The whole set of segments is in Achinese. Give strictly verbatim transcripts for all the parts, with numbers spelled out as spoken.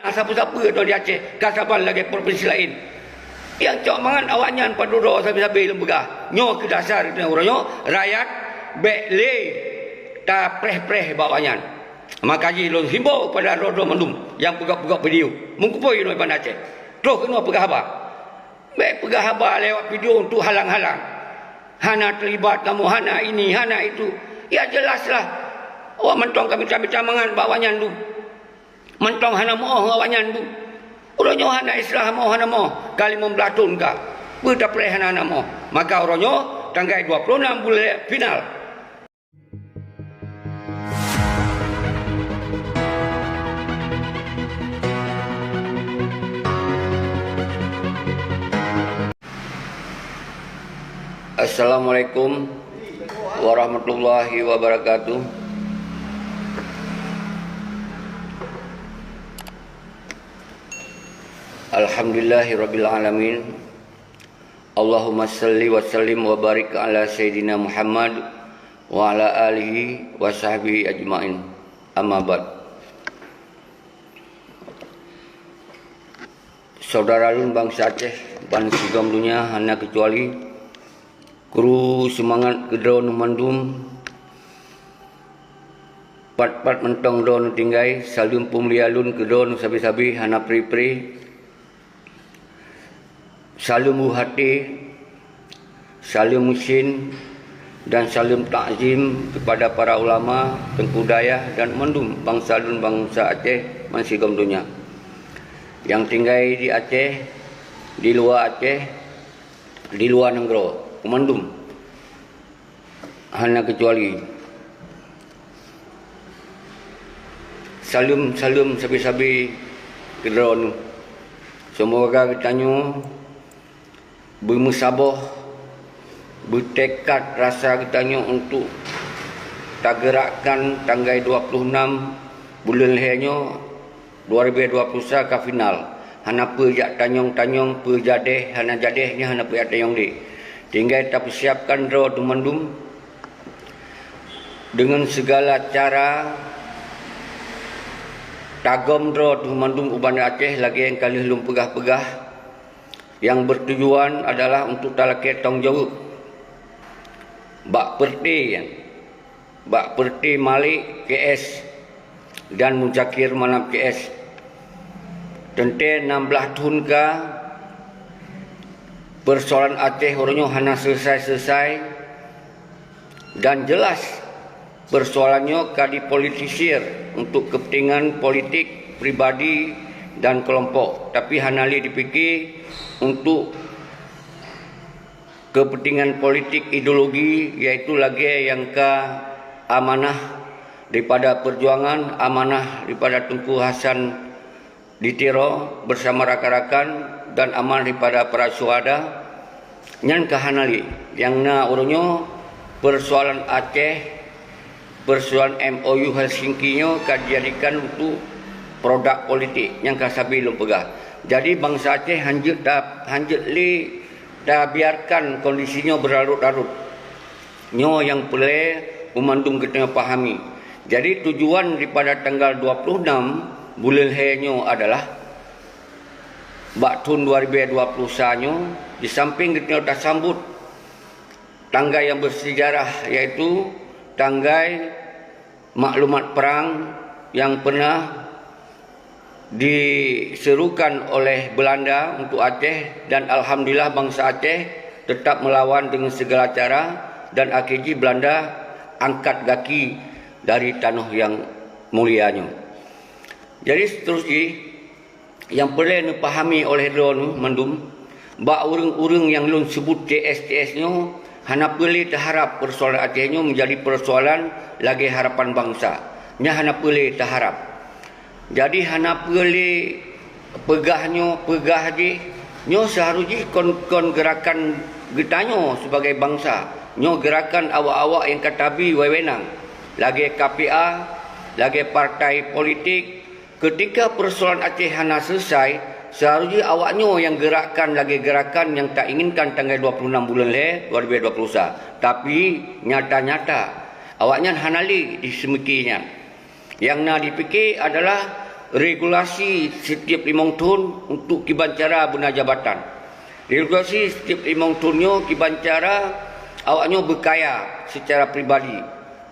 Sapeue-sapeue droe di Aceh ka saban lagée provinsi laén. Nyang cok mangat awaknyan padub droe sabe-sabe lôn peugah. Nyoe keuh dasar geutanyoe uroe nyoe, rakyat bék lé tapreh-preh bak awaknyan. Maka jih lôn himbau keupada droe-droe mandum nyang peugah-peugah video, meukeupôi nyoe Banda Aceh, troh keunoe peugah haba. Bék peugah haba lewat video untuk halang-halang. Hana teulibat kamoe, hana ini, hana itu. Ya jelaslah. Awak mantong ka mita-mita mangat bak awaknyan tu. Mantong hana moh awaknyan tu. Uroe nyoe hana istilah moh hana moh. Ka limong blaih thon ka. Peue tapreh hana-hana moh. Maka uroe nyoe tanggai dua ploh nam buleuen final. Assalamualaikum warahmatullahi wabarakatuh. Alhamdulillahirabbil alamin. Allahumma salli wa sallim wa barik ala sayyidina Muhammad wa ala alihi wa sahbihi ajmain. Amma ba'd. Saudara lôn bansa Aceh ban sigom donya hana keucuali, kru seumangat keu droeneuh mandum, pat-pat mantong droeneuh tinggai, saleuem peumulia lôn keu droeneuh sabe-sabe hana pri-pri. Saleuem U H T, saleuem Meusén, dan saleuem takzim keupada para ulama, teungku dayah, dan mandum bansa lôn bansa Aceh ban sigom donya nyang tinggai di Aceh, di luwa Aceh, di luwa nanggroe, keu mandum. Hana keucuali. Saleuem-saleuem sabe-sabe keu droeneuh. Seumoga geutanyoe beumeusaboh, beutekad rasa geutanyoe untuk tageurakkan tanggai dua ploh nam buleuen lhée nyoe dua ribée dua ploh sa ka final. Hana peue jak tanyong-tanyong, peue jadeh, hana jadeh nyan hana peue jak tanyong deh. Tinggai tapeusiapkan droe teuh mandum deungon sigala cara, tagom droe teuh mandum u Banda Aceh lagée nyang ka lheueh lôn peugah-peugah, nyang beutujuan adalah untuk talakée tanggung jaweueb bak peureuté nyan. Bak peureuté Malik K S dan Muzakir Manaf K S. Teuntée nam blaih thon ka peusoalan Aceh uroe nyoe hana seuleusoe-seuleusoe dan jeulaih peusoalan nyoe ka dipolitisir untuk keupeuntengan politik pribadi dan keulompok, tapi hana lé jipike untuk keupeuntengan politik ideologi, yaitu lagée nyang ka amanah daripada peujuangan, amanah daripada Teungku Hasan di Tiro bersama rakan-rakan, dan amanah daripada para syuhada, nyan ka hana lé. Nyang na uroe nyoe peusoalan Aceh, peusoalan M O U Helsinki nyoe ka dijadikan untuk produk politik nyang ka sabe lôn peugah. Jadi bansa Aceh hanjeuet ta-, hanjeuet lé tabiarkan kondisi nyoe berlarut-larut. Nyoe nyang peureulée beumandum geutanyoe pahami. Jadi tujuan daripada tanggal dua ploh nam buleuen lhée nyoe adalah bak thon dua ribée dua ploh sa nyoe, di samping geutanyoe tasambot tanggai nyang bersejarah, yaitu tanggai maklumat perang nyang pernah diserukan oleh Belanda untuk Aceh, dan alhamdulillah bansa Aceh tetap melawan dengan segala cara, dan akhé jih Belanda angkat gaki dari tanoh nyang mulia nyoe. Jadi seterus jih, nyang peureulée neupahami oleh droeneuh mandum, bak ureuëng-ureuëng nyang lôn seubut T S T S nyoe, hana peureulée teuharab peusoalan Aceh nyoe meujadi peusoalan lagée harapan bansa. Nyan hana peureulée teuharab. Jadi hana peureulée peugah nyoe, peugah jih, nyoe seuharôh jih kon, kon geurakan geutanyoe sibagai bansa. Nyoe geurakan awak-awak nyang ka tabi wewenang, lagée K P A, lagée partai politik, Keutika peusoalan Aceh hana seuleusoe, seuharôh jih awak nyoe nyang geurakkan lagée geurakan nyang tainginkan tanggai dua ploh nam buleuen lhée dua ribée dua ploh sa. Tapi, nyata-nyata, awaknyan hana lé di seumiki nyan. Nyang na jipike adalah Regulasi setiap limong thon untuk kiban cara beuna jabatan. Regulasi setiap limong thon nyoe kiban cara awak nyoe beukaya secara pribadi,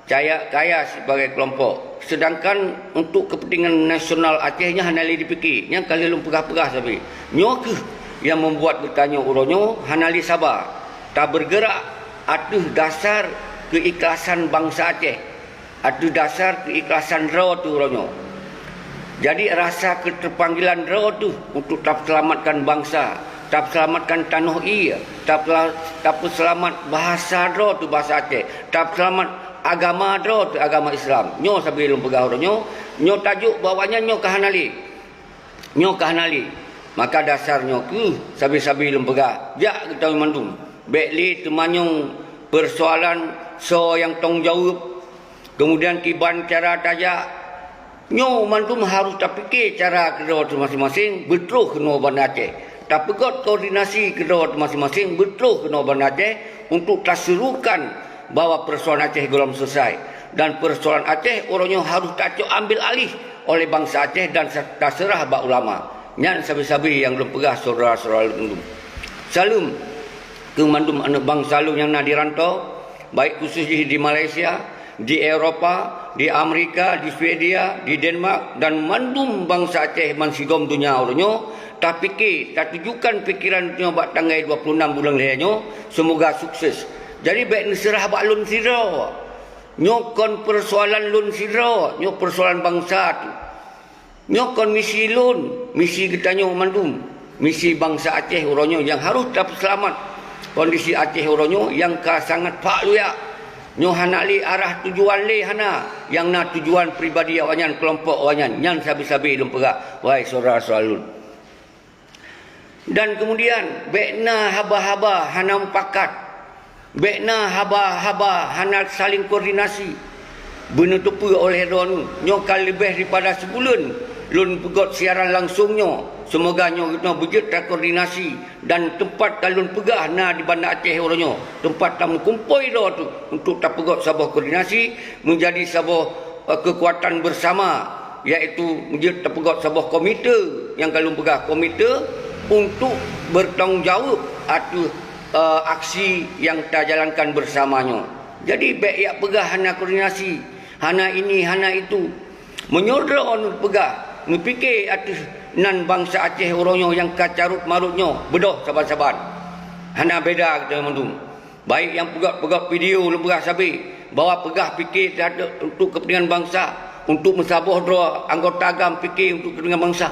kaya, kaya sibagai kelompok. Sedangkan untuk kepentingan nasional Aceh nyan hana lé dipike. Nyan ka lheueh lôn peugah-peugah sabe. Nyoe kheueh nyang membuat geutanyoe uroe nyoe hana lé saba tabeurgeurak ateueh dasar keuikhlasan bansa Aceh. Ateueh dasar keuikhlasan droe teuh uroe nyoe. Jadi, rasa keuteupanggilan droe teuh untuk tapeuseulamatkan bansa, tapeuseulamatkan tanoh ie, tapela-, tapeuseulamat bahasa droe teuh, bahasa Aceh, tapeuseulamat agama droe teuh, agama Islam. Nyoe sabe lôn peugah uroe nyoe, nyoe tajok bak awaknyan nyoe ka hana lé. Nyoe ka hana lé. Maka dasar nyoe kheueh sabe-sabe lôn peugah, jak geutanyoe mandum. Bék lé teumanyong peusoalan soe nyang tanggung jaweueb, keumudian kiban cara tajak. Nyoe mandum harôh tapike cara keudroe teuh maséng-maséng beutroh keunoe Banda Aceh. Tapeugöt koordinasi keudroe teuh maséng-maséng beutroh keunoe Banda Aceh untuk taserukan bahwa peusoalan Aceh gohlom seuleusoe dan peusoalan Aceh uroe nyoe harôh tacok ambil alih oleh bansa Aceh dan sa-, taseurah bak ulama. Nyan sabe-sabe nyang lôn peugah syedara-syedara lôn mandum. Saleuem keu mandum aneuëk bansa lôn nyang na di rantô, baik khusos jih di Malaysia, di Eropa, di Amerika, di Swedia, di Denmark, dan mandum bansa Aceh ban sigom donya uroe nyoe, tapike, tatujukan pikeran nyoe bak tanggai dua puluh enam buleuen lhèe nyoe, seumoga sukses. Jadi, bék neuseurah bak lôn sidroe. Nyoe kon peusoalan lôn sidroe, nyoe peusoalan bansa teuh. Nyoe kon misi lôn, misi geutanyoe mandum, misi bansa Aceh uroe nyoe nyang harôh tapeuseulamat. Kondisi Aceh uroe nyoe nyang ka sangat phak luyak. Nyoe hana lé arah tujuan lé hana, nyang na tujuan pribadi awaknyan, keulompok awaknyan, nyan sabe-sabe lôn peugah, wahai syedara-syedara lôn. Dan keumudian, bék na haba-haba hana mupakat, bék na haba-haba hana saling koordinasi. Beuneuteupeu oleh droeneuh, nyoe ka leubeh daripada sibuleuen lôn peugöt siaran langsong nyoe. Seumoga nyoe geutanyoe beujeuet takoordinasi dan teumpat ka lôn peugah na di Banda Aceh uroe nyoe, teumpat tameukumpôi droe teuh untuk tapeugöt saboh koordinasi meujadi saboh, eh, keukuatan beusama. Yaitu jeuet tapeugöt saboh komite nyang ka lôn peugah, komite untuk bertanggung jawab ateueh, eh, aksi nyang tajalankan bersama nyoe. Jadi, bék jak peugah hana koordinasi, hana ini, hana itu. Meunyoe droeneuh peugah, neupike ateueh nan bansa Aceh uroe nyoe nyang ka carôt marôt nyoe, beudôh saban-saban. Hana beda geutanyoe mandum. Baik nyang peugöt-peugöt video lôn peugah sabe, bahwa peugah pike teuhadap untuk kepentingan bansa, untuk meusaboh droe anggota GAM pike untuk kepentingan bansa.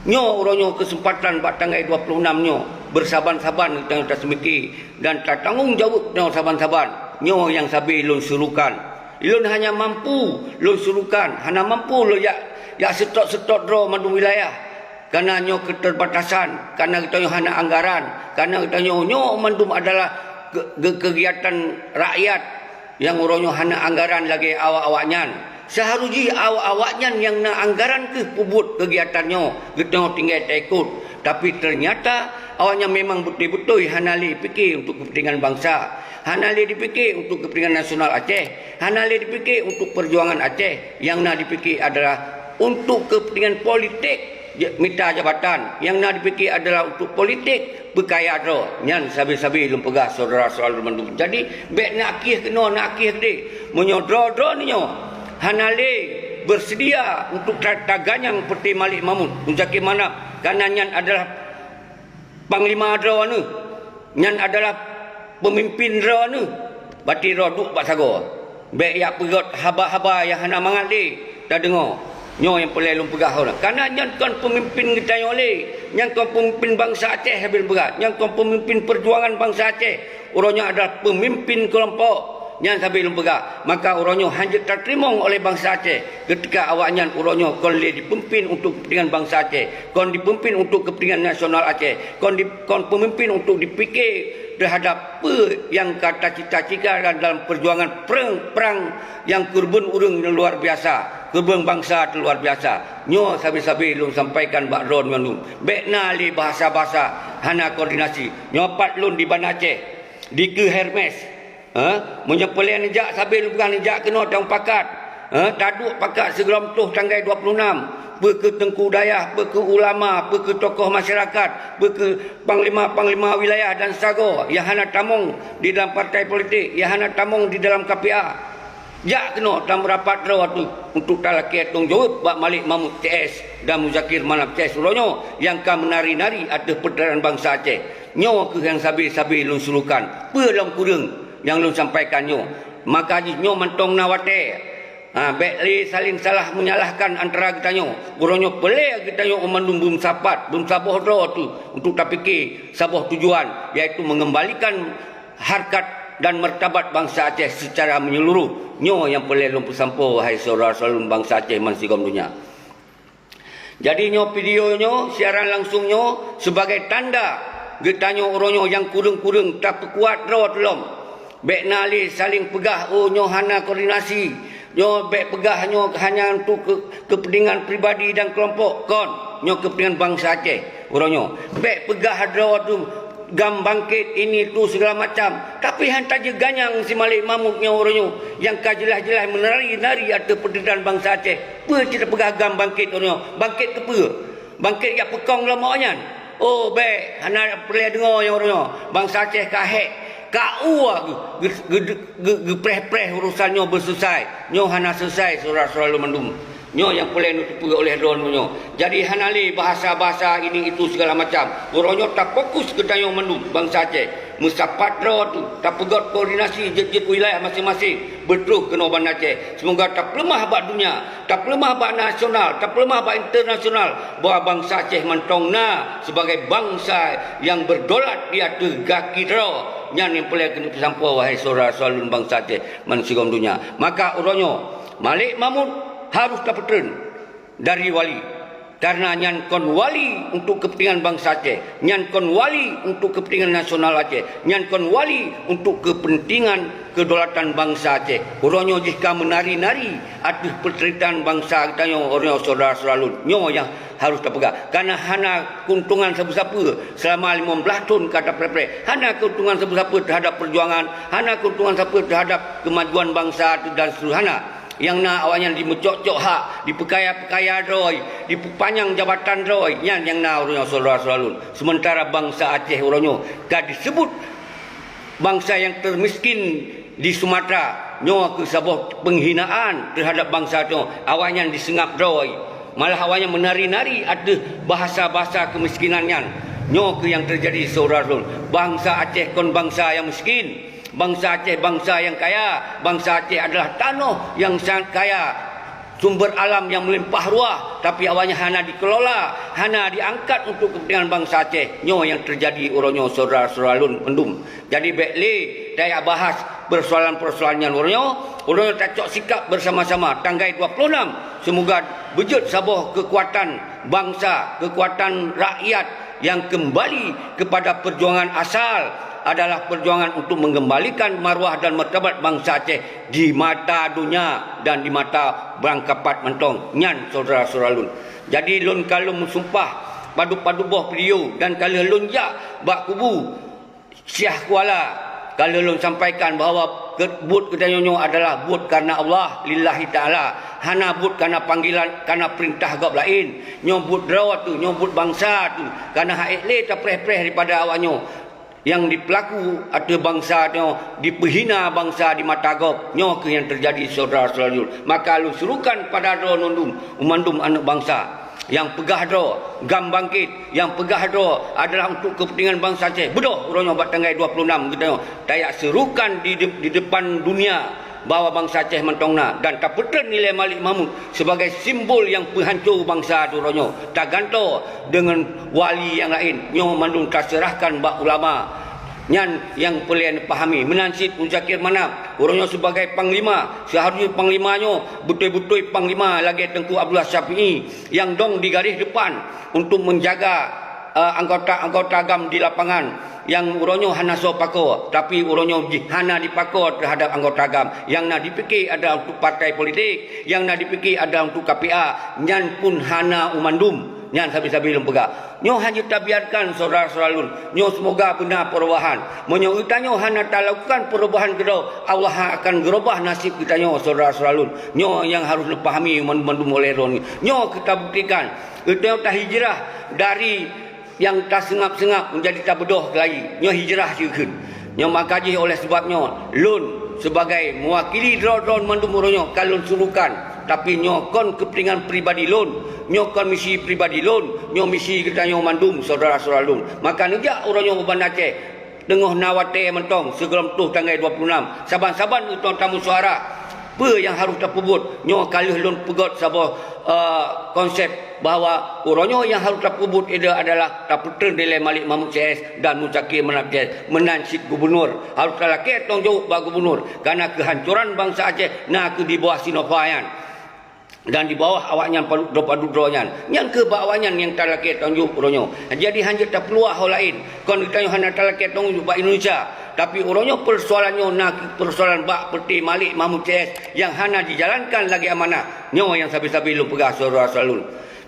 Nyoe uroe nyoe keuseumpatan bak tanggai dua puluh enam nyoe, beusaban-saban geutanyoe taseumike dan tatanggong jaweueb nyoe saban-saban. Nyoe nyang sabe lôn surukan. Lôn hana mampu lôn surukan, hana mampu lôn jak, jak seutôt-seutôt droe mandum wilayah. Kareuna nyoe keuteubatasan, kareuna geutanyoe hana anggaran, kareuna geutanyoe nyoe mandum adalah ke-, ke-, keugiatan rakyat nyang uroe nyoe hana anggaran lagée awak-awaknyan. Seuharôh jih awak-awaknyan nyang na anggaran kheueh peubuet keugiatan nyoe, geutanyoe tinggai taikot. Tapi teunyata awaknyan memang beutôi-beutôi hana lé pike untuk keupeuntengan bansa, hana lé dipike untuk keupeuntengan nasional Aceh, hana lé dipike untuk peujuangan Aceh. Nyang na dipike adalah untuk keupeuntengan politik, ja-, mita jabatan. Nyang na dipike adalah untuk politik peukaya droe. Nyan sabe-sabe lôn peugah syedara-syedara lôn mandum. Jadi, bék na kieh keunoe, na kieh keudeh. Meunyoe droe-droe nyoe hana lé beuseudia untuk ta-, taganyang peuti Malik Mahmud, Muzakir Manaf, kareuna nyan adalah panglima droeneuh, nyan adalah peumimpin droeneuh, bati droe duek bak sagoe. Bék jak peugöt haba-haba nyang hana mangat lé tadeungoe. Nyoe nyang peureulée lôn peugah uroe nyoe. Kareuna nyan kon peumimpin geutanyoe lé, nyan kon peumimpin bansa Aceh sabe lôn peugah, nyan kon peumimpin peujuangan bansa Aceh. Uroe nyoe adalah peumimpin keulompok. Nyan sabe lôn peugah, maka uroe nyoe hana jeuet tateurimong oleh bansa Aceh, keutika awaknyan uroe nyoe kon lé dipeumimpin untuk keupeuntengan bansa Aceh, kon dipeumimpin untuk keupeuntengan nasional Aceh, kon di-, kon peumimpin untuk dipike teuhadap peue nyang ka tacita-citakan dalam peujuangan prang-prang nyang keureubeuen ureuëng nyang luar biasa, keureubeuen bansa nyang luar biasa. Nyoe sabe-sabe lôn sampaikan bak droeneuh mandum. Bék na lé bahasa-bahasa hana koordinasi. Nyoe pat lôn di Banda Aceh, dikeue Hermes. Ha? Meunyoe peureulée neujak sabe lôn peugah neujak keunoe tang pakat. Ha? Taduek pakat sigohlom toh tanggai dua puluh enam. Peu kheueh teungku dayah, peu kheueh ulama, peu kheueh tokoh masyarakat, peu kheueh panglima-panglima wilayah dan sagoe nyang hana tamong di dalam partai politik, nyang hana tamong di dalam K P A. Jak keunoe tameurapat droe teuh untuk talakée tanggung jaweueb bak Malik Mahmud C S dan Muzakir Manaf C S uroe nyoe nyang ka meunari-nari ateueh peuteuran bansa Aceh. Nyoe kheueh nyang sabe-sabe lôn surokan. Peue lom kureueng nyang lôn sampaikan nyoe. Maka jih nyoe mantong na watée. Ha, bék lé saléng salah meunyalahkan antara geutanyoe. Uroe nyoe peureulée geutanyoe mandum beumeusapat, beumeusaboh droe teuh untuk tapike saboh tujuan, yaitu mengembalikan harkat dan martabat bansa Aceh secara menyeluruh. Nyoe nyang peureulée lôn peusampoe, wahai syedara-syedara lôn bansa Aceh bansigom donya. Jadi nyoe video nyoe, siaran langsung nyoe, sebagai tanda geutanyoe uroe nyoe nyang kureueng-kureueng tapeukuat droe teuh lom. Bék na lé saléng peugah, "Oh, nyoe hana koordinasi." Nyoe bék peugah nyoe hanya untuk ke-, kepentingan pribadi dan kelompok. Kon, nyoe kepentingan bansa Aceh uroe nyoe. Bék peugah droe teuh GAM bangkit, ini itu segala macam. Tapi han tajeuet ganyang si Malik Mahmud nyoe uroe nyoe nyang ka jeulaih-jeulaih meunari-nari ateueh peuteuran bansa Aceh. Peue cit peugah GAM bangkit uroe nyoe? Bangkit keu peue? Bangkit jak peukong lom awaknyan? Oh, bék, hana peureulée deungoe nyang uroe nyoe. Bansa Aceh ka hék, ka u geu-, geu-, geu-, geu-, geupreh-preh urosan nyoe beuseusai. Nyoe hana seusai, syedara-syedara lôn mandum. Nyoe nyang peureulée neuteupeue oleh droeneuh nyoe. Jadi hana lé bahasa-bahasa ini itu segala macam. Uroe nyoe tafokus geutanyoe mandum bansa Aceh. Meusapat droe teuh, tapeugét koordinasi jeuet-jeuet wilayah maséng-maséng, beutroh keunoe Banda Aceh. Seumoga tapeuleumah bak dunia, tapeuleumah bak nasional, tapeuleumah bak internasional bahwa bansa Aceh mantong na sebagai bansa nyang beudaulat di ateueh gaki droe. Nyan nyang peureulée keuneuk peusampoe, wahai syedara-syedara lôn bansa Aceh bansigom donya. Maka uroe nyoe, Malik Mahmud harôh tapeutreun dari wali. Karena nyan kon wali untuk kepentingan bansa Aceh, nyan kon wali untuk kepentingan nasional Aceh, nyan kon wali untuk kepentingan kedaulatan bansa Aceh. Uroe nyoe jih ka meunari-nari ateueh peuteuran bansa geutanyoe, uroe nyoe syedara-syedara lôn. Nyoe nyang harôh tapeugah. Karena hana keuntungan sapeue-sapeue selama limong blaih thon ka tapreh-preh. Hana keuntungan sapeue-sapeue teuhadap peujuangan, hana keuntungan sapeue teuhadap keumajuan bansa dan seterusnya. Nyang na awaknyan jimeucok-cok hak, jipeukaya-peukaya droe, jipeupanyang jabatan droe, nyan nyang na uroe nyoe syedara-syedara lôn. Sementara bansa Aceh uroe nyoe ka diseubut bansa nyang termiskin di Sumatera. Nyoe kheueh saboh penghinaan teuhadap bansa nyoe. Awaknyan diseungab droe. Malah awaknyan meunari-nari ateueh bahasa-bahasa keumiskinan nyan. Nyoe kheueh nyang teujadi syedara lôn. Bansa Aceh kon bansa nyang miskin. Bansa Aceh bansa nyang kaya, bansa Aceh adalah tanoh nyang sangat kaya, sumber alam nyang meulimpah ruah, tapi awaknyan hana dikelola, hana diangkat untuk kepentingan bansa Aceh. Nyoe nyang teujadi uroe nyoe syedara-syedara lôn mandum. Jadi bék lé tajak bahas peusoalan-peusoalan nyan uroe nyoe, uroe nyoe tacok sikap bersama-sama tanggai dua puluh enam. Seumoga beujeuet saboh keukuatan bansa, keukuatan rakyat nyang keumbali keupada peujuangan asal adalah peujuangan untuk meungeumbalikan marwah dan martabat bansa Aceh di mata donya dan di mata barangkapat mantong. Nyan syedara-syedara lôn. Jadi lôn ka lôn meusumpah padub-padub boh video dan ka lheueh lôn jak bak kubu Syiah Kuala, ka lheueh lôn sampaikan bahwa ke-, buet geutanyoe nyoe adalah buet kareuna Allah, lillahi ta'ala. Hana buet kareuna panggilan, kareuna peurintah gob laén. Nyoe buet droe teuh, nyoe buet bansa teuh. Kareuna han ék lé tapreh-preh daripada awak nyoe nyang jipeulaku ateueh bansa nyoe, jipeuhina bansa di mata gob. Nyoe kheueh nyang teujadi syedara-syedara lôn. Maka lôn surokan pada droeneuh mandum, mandum aneuëk bansa. Nyang peugah droe GAM bangkit, nyang peugah droe adalah untuk kepentingan bansa Aceh. Beudôh uroe nyoe bak tanggai dua puluh enam geutanyoe tajak seurukan di de-, di depan dunia bahwa bansa Aceh mantong na dan tapeutreun nilai Malik Mahmud sebagai simbol nyang peuhanco bansa uroe nyoe. Tagantoe deungon wali nyang laén, nyoe mandum taseurahkan bak ulama. Nyan nyang peureulée neupahami. Meunan cit Muzakir Manaf, uroe nyoe sibagai panglima, seuharusnya panglima nyoe beutôi-beutôi panglima lagée Teungku Abdullah Syafi'i nyang dong di garéh depan untuk menjaga, eh, anggota-anggota GAM di lapangan nyang uroe nyoe hana soe pakoe, tapi uroe nyoe jih hana dipakoe teuhadap anggota GAM. Nyang na dipike adalah untuk partai politik, nyang na dipike adalah untuk K P A, nyan pun hana u mandum. Nyan sabe-sabe lôn peugah. Nyoe hana tabiarkan syedara-syedara lôn. Nyoe seumoga beuna perubahan. Meunyoe geutanyoe hana talakukan perubahan keudroe, Allah akan geurubah nasib geutanyoe syedara-syedara lôn. Nyoe nyang harôh neupahami mandum-mandum oleh droeneuh. Nyoe keu tabuktikan. Geutanyoe tahijrah dari nyang taseungab-seungab meunjadi tabeudôh keulayi. Nyoe hijrah sikheun. Nyoe maka jih oleh sabab nyoe, lôn sibagai meuwakili droe-droe mandum uroe nyoe ka lôn suruhkan, tapi nyoe kon keupeuntengan pribadi lôn, nyoe kon misi pribadi lôn, nyoe misi geutanyoe mandum syedara-syedara lôn. Maka neujak uroe nyoe u Banda Aceh, teungoh na watée mantong sigohlom troh tanggai dua puluh enam, saban-saban geutanyoe tamusyawara. Peue nyang harôh tapeubuet? Nyoe ka lheueh lôn peugét saboh, eh, konsep bahwa uroe nyoe nyang harôh tapeubuet adalah tapeutreun dilée Malik Mahmud C S dan Muzakir Manaf C S meunan cit gubunur. Harôh talakée tanggung jaweueb bak gubunur, kareuna keuhancoran bansa Aceh na kheueh di bawah Sinova nyan dan di bawah awaknyan padub droe-padub droe nyan. Nyan kheueh bak awaknyan nyang talakée tanggung jaweueb uroe nyoe. Jadi hana jeuet tapeuluah ho laén. Kon geutanyoe hana talakée tanggung jaweueb bak Indonesia, tapi uroe nyoe peusoalan nyoe na kheueh peusoalan bak peuté Malik Mahmud C S nyang hana jijalankan lagée amanah. Nyoe nyang sabe-sabe lôn peugah syedara-syedara lôn.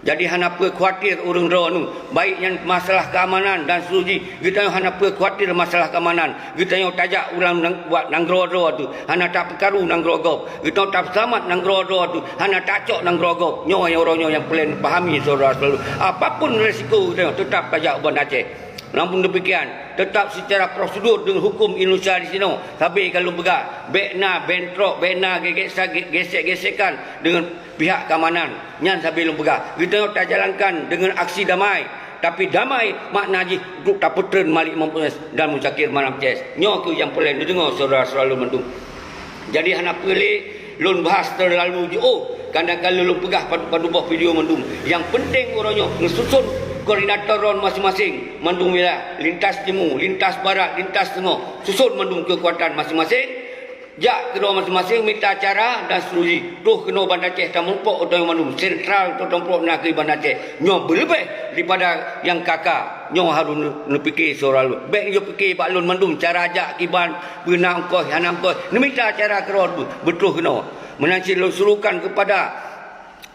Jadi hana peue khawatir ureuëng droeneuh, baik nyan masalah keamanan dan seterusnya. Geutanyoe hana peue khawatir masalah keamanan. Geutanyoe tajak u lam nang-, bak nanggroe droe teuh, hana tapeukaru nanggroe gob. Geutanyoe tapeuseulamat nanggroe droe teuh, hana tacok nanggroe gob. Nyoe nyang uroe nyoe nyang peureulée neupahami syedara-syedara lôn. Apapun resiko geutanyoe, teutap tajak u Banda Aceh. Namun demikian, teutap secara prosedur deungon huköm Indonesia di sinoe. Sabe ka lôn peugah, bék na bentrok, bék na gegek-, gesek-gesekan deungon pihak keamanan. Nyan sabe lôn peugah. Geutanyoe tajalankan deungon aksi damai. Tapi damai makna jih untuk tapeutreun Malik Mahmud dan Muzakir Manaf C S. Nyoe kheueh nyang peureulée neudeungoe syedara-syedara lôn mandum. Jadi hana peue lé lôn bahas teulalu jiôh, kadang-kadang lôn peugah padub-padub boh video mandum. Nyang peunteng uroe nyoe neususun koordinator droe maséng-maséng, mandum wilayah, lintas timu, lintas barat, lintas teungoh, susun mandum keukuatan maséng-maséng. Jak keudroe maséng-maséng mita cara dan seterusnya. Troh keunoe Banda Aceh tameurumpok u tanyoe mandum, sentral troh tameurumpok na keu Banda Aceh. Nyoe beuleubeh daripada nyang ka-ka. Nyoe harôh neu-, neupiké syedara lôn. Bék nyoe piké bak lôn mandum cara jak kiban, peue na ongkoh, hana ongkoh. Neumita cara keudroe beu-, beutroh keunoe. Meunan cit lôn suruhkan keupada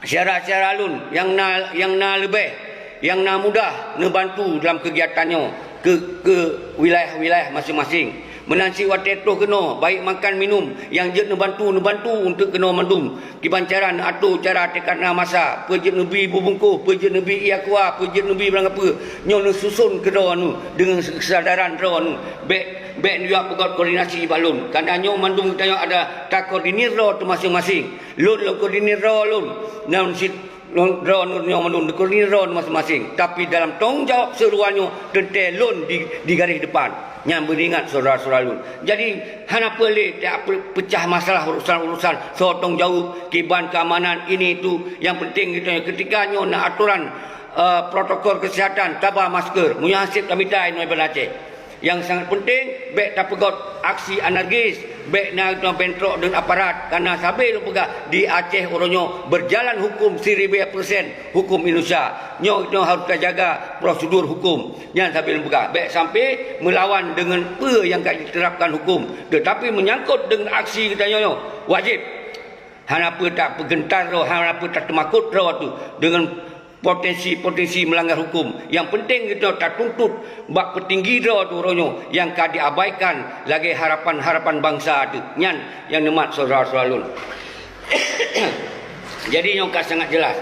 syedara-syedara lôn nyang na, nyang na leubeh, nyang na mudah neubantu dalam keugiatan nyoe keu, keu wilayah-wilayah maséng-maséng. Meunan cit watée troh keunoe, baik makan minum, nyang jeuet neubantu, neubantu untuk keunoe mandum. Kiban cara neuatoe cara teuka na masa, peue jeuet neubi bubungkôh, peue jeuet neubi ié aqua, peue jeuet neubi barang peue. Nyoe neususun keudroe nyoe deungon keusadaran droe nyoe. Bék, bék neujak peugét koordinasi bak lôn. Karena nyoe mandum geutanyoe ada takoordinir droe teuh maséng-maséng. Lôn, lôn koordinir droe lôn. Nyan cit lôn, droe nyoe mandum neukoordinir droe maséng-maséng. Tapi dalam tanggong jawab seureuwa nyoe teuntée lôn di, di garéh depan. Nyan beuingat syedara-syedara lôn. Jadi, hana peue lé tapeucah masalah urusan-urusan soe tanggong jaweueb, kiban keamanan, ini itu. Nyang penting geutanyoe ketika nyoe na atoran, eh, protokol kesehatan, taba masker. Meunyoe haseb tamita inoe Banda Aceh. Nyang sangat penting, bék tapeugét aksi anarkis, bék na bentrok deungon aparat, karena sabe lôn peugah di Aceh uroe nyoe berjalan hukum seribu persen, hukum Indonesia. Nyoe, nyoe harôh tajaga prosedur hukum. Nyan sabe lôn peugah, bék sampai meulawan deungon peue nyang ka jiterapkan hukum. Tetapi menyangkut deungon aksi geutanyoe nyoe, wajéb. Hana peue tapeugeuntar droe, hana peue tateumakot droe teuh deungon potensi-potensi meulanggar hukum. Nyang penting geutanyoe tatuntut bak peutinggi droe teuh uroe nyoe nyang ka diabaikan lagée harapan-harapan bansa teuh. Nyan nyang neumat syedara-syedara lôn. Jadi nyoe ka sangat jelas.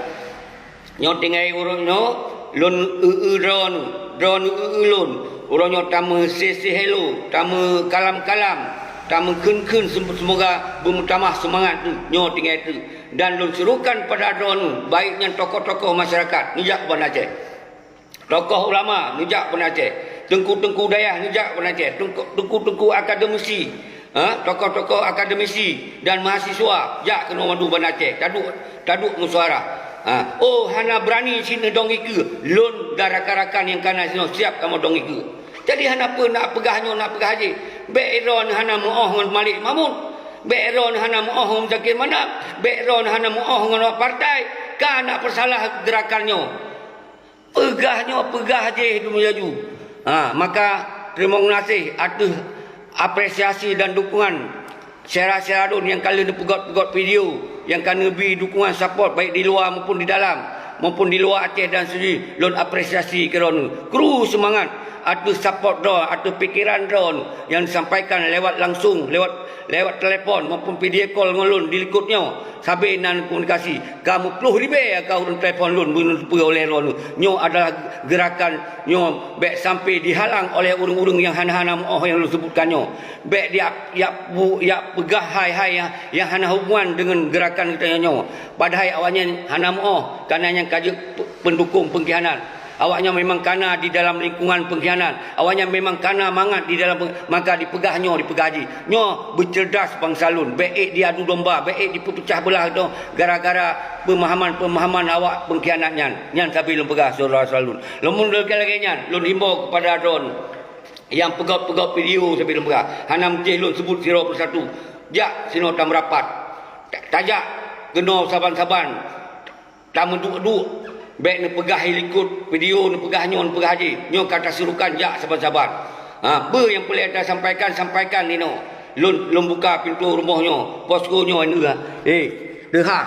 Nyoe tinggai uroe nyoe lôn eu-eu droeneuh, droeneuh eu-eu lôn. Uroe nyoe tameuséh-séh hello, tameukalam-kalam, tameukheun-kheun, sem-, seumoga beumeutamah seumangat nyoe tinggai teuh. Dan lôn suruhkan pada droeneuh, baik nyan tokoh-tokoh masyarakat neujak Banda Aceh, tokoh ulama neujak Banda Aceh, teungku-teungku dayah neujak Banda Aceh, teungku-, teungku-teungku akademisi, ha, tokoh-tokoh akademisi dan mahasiswa jak keunoe mandum Banda Aceh, taduek, taduek meusyawara. Ha, oh, hana beurani cit neudong ikeue, lôn dan rakan-rakan nyang ka na sinoe siap kamoe dong ikeue. Jadi hana peue nak peugah nyoe, nak peugah jih. Bék droeneuh hana meu'oh ngon Malik Mahmud. Bék droeneuh hana meu'oh ngon Muzakir Manaf. Bék droeneuh hana meu'oh ngon awak partai. Ka nak peusalah geurakan nyoe. Peugah nyoe, peugah jih dum laju. Ha, maka teurimong geunaséh ateueh apresiasi dan dukungan syedara-syedara lôn nyang ka lheueh neupeugét-peugét video, nyang ka neubi dukungan support baik di luwa maupun di dalam. maupun di luwa Aceh dan seujih, lôn apresiasi keu droeneuh. Kru seumangat ateueh support droe, ateueh pikeran droeneuh nyang disampaikan lewat langsung, lewat, lewat telepon maupun video call ngon lôn di likot nyoe. Sabe na komunikasi, ka meuploh ribèe ka ureueng telepon lôn, beuneuteupeu oleh droeneuh. Nyoe adalah geurakan nyoe bèk sampai dihalang oleh ureueng-ureueng nyang hana-hana meu'oh nyang lôn seubutkan nyoe. Bèk jak, jak bu-, jak peugah hai-hai nyang, nyang hana hubungan deungon geurakan geutanyoe nyoe. Padahai awaknyan hana meu'oh, kareuna nyang ka jeuet pe-, peundukong peungkhianat. Awaknyan memang kana di dalam lingkungan peungkhianat. Awaknyan memang kana mangat di dalam peng-, maka dipeugah nyoe, dipeugah jih. Nyoe beuceurdas bansa lôn, bèk ék diadu domba, bèk ék dipeupeucah beulah droe gara-gara peumahaman-peumahaman awak peungkhianat nyan. Nyan sabe lôn peugah, syedara-syedara lôn. Lôn mun lagèe nyan, lôn himbau keupada droeneuh nyang peugöt-peugöt video sabe lôn peugah. Hana meusti lôn seubut sidroe persatu. Jak sinoe tameurapat. Ta-, tajak keunoe saban-saban. Tameuduk-duk, bèk neupeugah i likot video, neupeugah nyoe, neupeugah jih. Nyoe ka tasuruhkan jak saban-saban. Ha, peue nyang peureulèe tasampaikan, sampaikan inoe. Lôn, lôn buka pintoe rumoh nyoe, posko nyoe neuh. Eh, teuhah.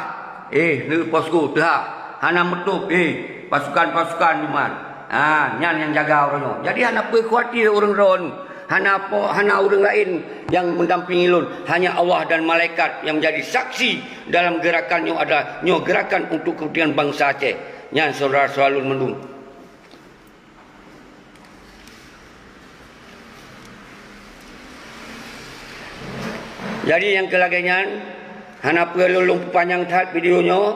Eh, neuh posko, teuhah. Hana meutôp, eh, pasukan-pasukan iman. Ha, nyan nyang jaga uroe nyoe. Jadi hana peue khawatir ureueng droeneuh. Hana po-, hana ureueng laén nyang mendampingi lôn, hanya Allah dan malaikat nyang menjadi saksi dalam gerakan nyoe adalah nyoe gerakan untuk kepentingan bansa Aceh. Nyan syedara-syedara lôn mandum. Jadi nyang keu lagèe nyan, hana peue lôn, lôn peupanyang that video nyoe.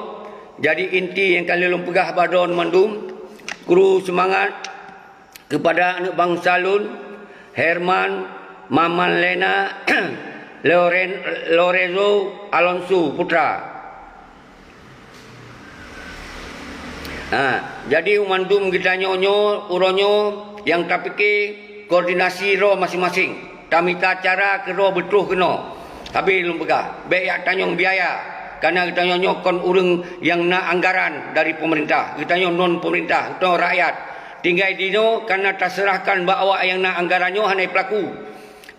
Jadi inti nyang ka lôn peugah bak droeneuh mandum, kru seumangat, keupada aneuk bansa lôn, Herman, Maman Lena, Loren-, Lorenzo Alonso Putra. Ha, jadi mandum geutanyoe nyoe, uroe nyoe nyang tapike koordinasi droe maséng-maséng. Tamita cara keudroe beutroh keunoe. Sabe lôn peugah, bèk jak tanyong biaya. Kareuna geutanyoe nyoe kon ureueng nyang na anggaran dari peumeurintah. Geutanyoe non peumeurintah, geutanyoe rakyat. Tinggai dinoe kareuna taseurahkan bak awak nyang na anggaran nyoe hana jipeulaku.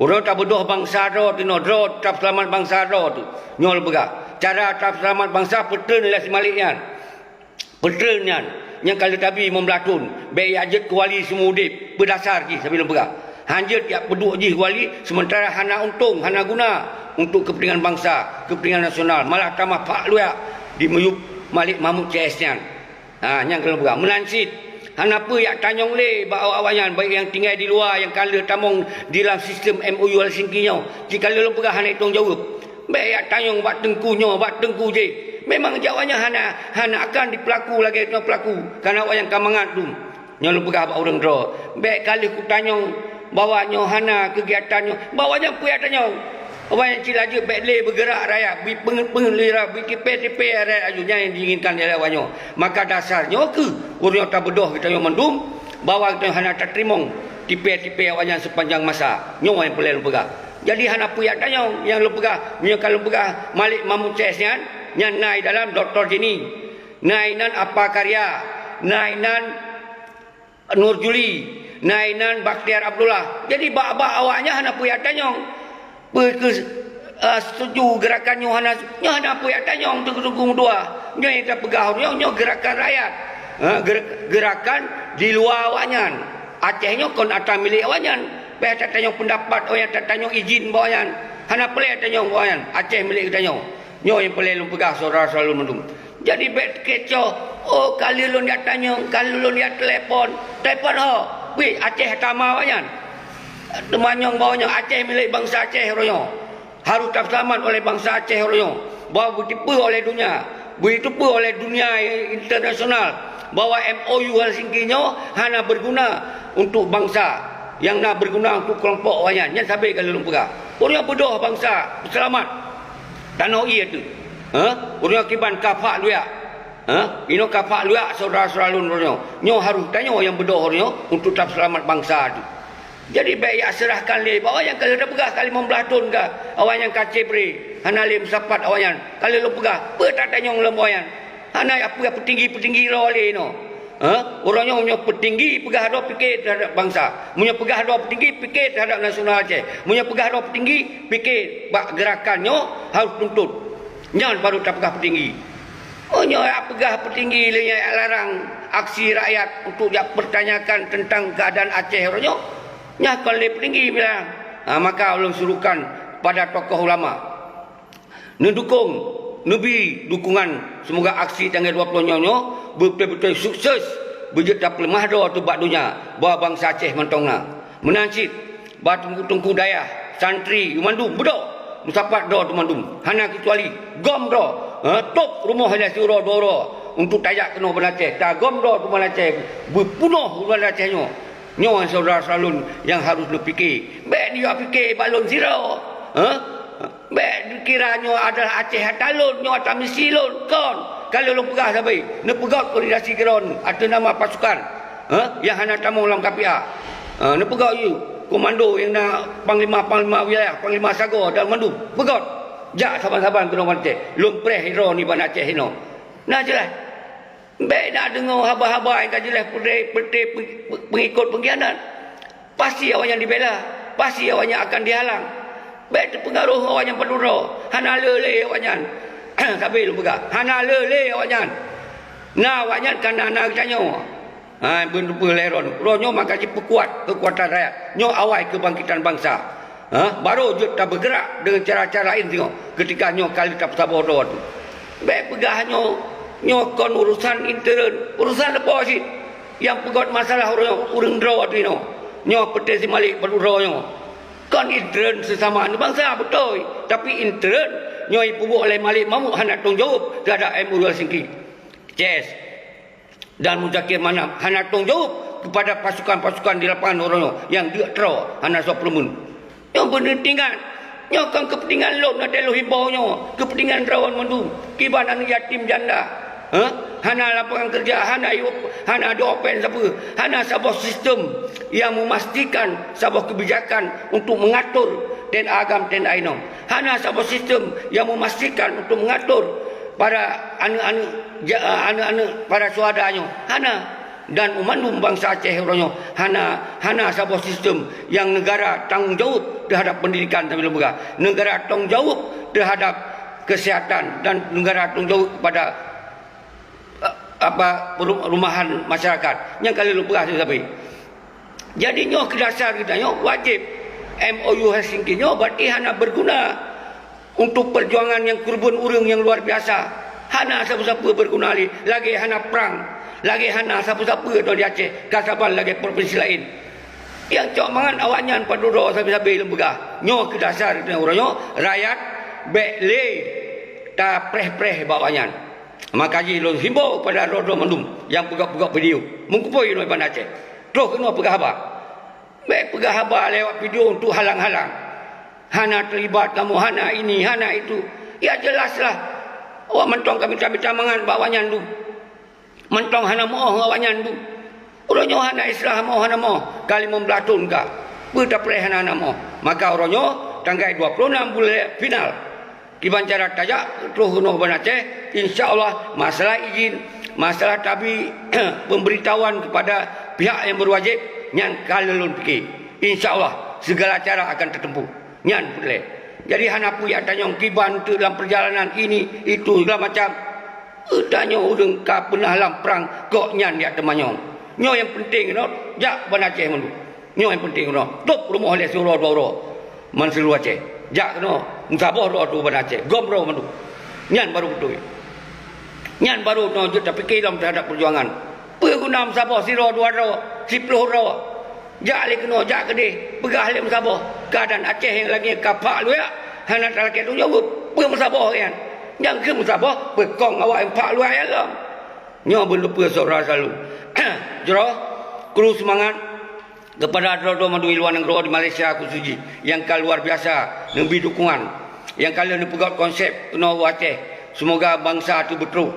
Uroe nyoe tabeudôh bansa droe teuh nyoe, droe tapeuseulamat bansa droe teuh. Nyoe lôn peugah, cara tapeuseulamat bansa peutreun lé si Malik nyan. Peutreun nyan, nyang ka lheueh tabi limong blaih thon, bèk jak jeuet keu wali seumeu udeb, peudasar jih sabe lôn peugah. Han jeuet jak peuduek jih wali, seumeuntara hana untông, hana guna untuk keupeuntengan bansa, keupeuntengan nasional, malah tamah phak luyak di miyueb Malik Mahmud C S nyan. Ha, nyan ka lôn peugah. Meunan cit, hana peue jak tanyong lé bak awak-awak nyan, baik nyang tinggai di luwa, nyang ka lheueh tamong di lam sistem M O U Helsinki nyoe, cit ka lheueh lôn peugah hana jitông jaweueb. Bèk jak tanyong bak teungku nyoe, bak teungku jéh. Memang jak awaknyan hana, hana akan jipeulaku lagèe tanyoe peulaku, kareuna awaknyan ka mangat dum. Nyoe lôn peugah bak ureueng droe, bèk ka lheueh kutanyong bahwa nyoe hana keugiatan nyoe, bahwa nyan peue jak tanyong. Awaknyan cit laju bèk lé beugeurak rakyat, bri peungeuet-peungeuet lé rakyat, bri tipèe-tipèe rakyat laju, nyan nyang diinginkan lé awaknyoe. Maka dasar nyoe kheueh ureueng nyoe tabeudôh geutanyoe mandum, bahwa geutanyoe hana tateurimong tipèe-tipèe awaknyan seupanjang masa. Nyoe nyang peureulèe lôn peugah. Jadi hana peue jak tanyong nyang lôn peugah. Meunyoe ka lôn peugah Malik Mahmud C S nyan, nyan na i dalam Doktor Jenny, na inan Apa Karya, na inan Nur Juli, na inan Bakhtiar Abdullah. Jadi bak-bak awaknyan hana peue jak tanyong. Peue keu, eh, setuju gerakan nyoe hana, nyoe hana peue jak tanyong teungku-teungku meutuah. Nyoe nyang tapeugah nyoe, nyoe gerakan rakyat. Eh, ger-, gerakan di luwa awaknyan. Aceh nyoe kon atra milék awaknyan. Payah tatanyong peundapat awaknyan, tatanyong izin bak awaknyan. Hana peureulèe tanyong bak awaknyan. Aceh milék geutanyoe. Nyoe nyang peureulèe lôn peugah syedara-syedara lôn mandum. Jadi bèk teukecoh, "Oh, ka lheueh lôn jak tanyong, ka lheueh lôn jak telepon." Telepon ho, bri Aceh tama awaknyan. Teumanyong bahwa nyoe Aceh milék bansa Aceh uroe nyoe. Harôh tapeuseulamat oleh bansa Aceh uroe nyoe. Bahwa beuteupeue oleh dunia, beuteupeue oleh dunia internasional bahwa M O U Helsinki nyoe hana beuguna untuk bansa nyang na beuguna untuk keulompok awaknyan. Nyan sabe ka lôn peugah. Ureueng beudôh bansa peuseulamat tanoh ié teuh. Ha? Ureueng kiban ka phak luyak. Ha? Inoe ka phak luyak syedara-syedara lôn uroe nyoe. Nyoe harôh tanyoe nyang beudôh uroe nyoe untuk tapeuseulamat bansa teuh. Jadi bèk jak seurahkan lé bak awaknyan ka lheueh tapeugah ka limong blaih thon ka. Awaknyan ka cebre, hana lé meusapat awaknyan. Ka lheueh lôn peugah, peue tatanyong lom awaknyan. Hana peue peutinggi-peutinggi droe lé inoe. Ha? Uroe nyoe meunyoe peutinggi peugah droe pike teuhadap bansa. Meunyoe peugah droe peutinggi pike teuhadap nasional Aceh. Meunyoe peugah droe peutinggi pike bak gerakan nyoe harôh tuntut. Nyan baru tapeugah peutinggi. Meunyoe jak peugah peutinggi lé nyan jak larang aksi rakyat untuk jak pertanyakan tentang keuadaan Aceh uroe nyoe, nyan kon lé peutinggi bilang. Ha, maka ulôn serukan kepada tokoh ulama neudukong, neubi dukungan, seumoga aksi tanggai dua ploh nyoe nyoe beutôi-beutôi sukses, beujeuet tapeuleumah droe teuh bak donya, bahwa bansa Aceh mantong na. Meunan cit, bak teungku-teungku dayah, santri, mandum, beudôh, meusapat droe teuh mandum, hana keucuali, gom droe, eh, tôb rumoh ilèe siuroe dua uroe, untuk tajak keunoe Banda Aceh, tagom droe teuh Banda Aceh, beupeunoh Banda Aceh nyoe. Nyoe syedara-syedara lôn nyang harôh neupike. Bèk neujak pike bak lôn sidroe. Hah? Bèk neukira nyoe adalah Aceh ata lôn, nyoe ata misi lôn. Kon. Ka lheueh lôn peugah sabe, neupeugöt koordinasi keudroe ateueh nama pasukan, hah, nyang hana tamong lam K P A. Ha, neupeugöt yue komando nyang na panglima-panglima wilayah, panglima sagoe dan mandum. Peugöt. Jak saban-saban keunoe Banda Aceh. Lôn preh droe nibak Aceh inoe. Na jeulaih. Bèk na deungoe haba-haba nyang ka jeulaih peureté, peureté pe-, pe-, peungikot peungkhianat. Pasti awaknyan dibela, pasti awaknyan akan dihalang. Bèk teupeungaroh awaknyan padum droe, hana le lé awaknyan. Sabe lôn peugah, hana le lé awaknyan. Na awaknyan ka na, na geutanyoe. Ha, beuneupeue lé droe. Droe nyoe maka jipeukuat keukuatan rakyat. Nyoe awai keubangkitan bansa. Ha? Barô jeuet tabeugerak deungon cara-cara laén singoh, keutika nyoe ka lheueh tapeusaboh droe teuh. Bèk peugah nyoe, nyoe kon urosan intern, urosan leupah cit. Nyang peugöt masalah ureueng, ureueng droe teuh inoe. Nyoe peureté si Malik padum droe nyoe. Kon intern seusama aneuk bansa, beutôi. Tapi intern nyoe jipeubuet lé Malik Mahmud hana tanggung jaweueb teuhadap M O U Helsinki. C S. Dan Muzakir Manaf hana tanggung jaweueb keupada pasukan-pasukan di lapangan uroe nyoe nyang deuk troe hana soe peureumeun. Nyoe beuneutingan. Nyoe kon keupeuntingan lôn, adak lôn himbau nyoe, keupeuntingan droe mandum, kiban aneuk yatim janda. Hah? Hana lapangan keureuja, hana yue-, hana di-open sapeue, hana saboh sistem nyang meumastikan saboh keubijakan untuk meungatur T N A agam, T N A inong. Hana saboh sistem nyang meumastikan untuk meungatur para aneuk-aneuk ja-, aneuk-aneuk para syuhada nyoe, hana. Dan mandum bansa Aceh uroe nyoe hana, hana saboh sistem nyang neugara tanggong jaweueb teuhadap peundidikan, sambil lôn peugah. Neugara tanggong jaweueb teuhadap keusihatan dan neugara tanggong jaweueb kepada, eh, apa, peru-, perumahan masyarakat. Nyang ka lheueh lôn peugah sabe-sabe. Jadi nyoe keu dasar geutanyoe wajéb. M O U Helsinki nyoe berarti hana berguna untuk perjuangan nyang keureubeuen ureueng nyang luar biasa. Hana sapeue-sapeue berguna lé, lagèe hana prang, lagèe hana sapeue-sapeue droe di Aceh, ka saban lagèe provinsi laén. Nyang cok mangat awaknyan padum droe sabe-sabe lôn peugah. Nyoe keu dasar geutanyoe uroe nyoe, rakyat bèk lé tapreh-preh bak awaknyan. Maka jih lôn himbau keupada droe-droe mandum nyang peugöt-peugöt video, meukeupôi inoe Banda Aceh. Troh keunoe peugah haba. Bèk peugah haba lewat video untuk halang-halang. Hana teulibat kamoe, hana ini, hana itu. Ya jelaslah. Awak mantong ka mita-mita mangat bak awaknyan tu. Mantong hana meu'oh ngon awaknyan tu. Uroe nyoe hana istilah meu'oh, hana meu'oh. Ka limong blaih thon ka. Peue tapreh hana, hana meu'oh. Maka uroe nyoe tanggai dua ploh nam buleuen final. Kiban cara tajak troh keunoe Banda Aceh, insya Allah masalah izin, masalah tabi, pemberitahuan kepada pihak yang berwajib, nyan ka lôn pike. Insya Allah segala cara akan tertempuh. Nyan peureulèe. Jadi hana peue jak tanyong kiban teuk lam perjalanan ini, itu, segala macam. Tanyong ureueng ka peunah lam prang, kok nyan jak teumanyong. Nyoe nyang penting keunoe, jak Banda Aceh mandum. Nyoe nyang penting keunoe. Tôb rumoh lé siuroe dua uroe. Man seuluruh Aceh. Jak keunoe, meusaboh droe teuh Banda Aceh. Gom droe mandum. Nyan baru beutôi. Nyan baru keunoe jeuet tapike lom teuhadap peujuangan. Peue guna meusaboh sidroe dua droe, siploh droe? Jak lé keunoe, jak keudeh, peugah lé meusaboh. Keuadaan Aceh nyang lagèe ka phak luwak, hana talakèe tanggong jaweueb. Peue meusaboh nyan? Nyang keu meusaboh, peukong awak nyang phak luwak nyan lom. Nyoe beuneupeue syedara saleuem. Jroh, kru seumangat keupada droe-droe mandum di luwa nanggroe di Malaysia khusos jih nyang ka luar biasa neubi dukungan, nyang ka lheueh neupeugöt konsep keunoe u Aceh. Seumoga bansa teuh beutroh.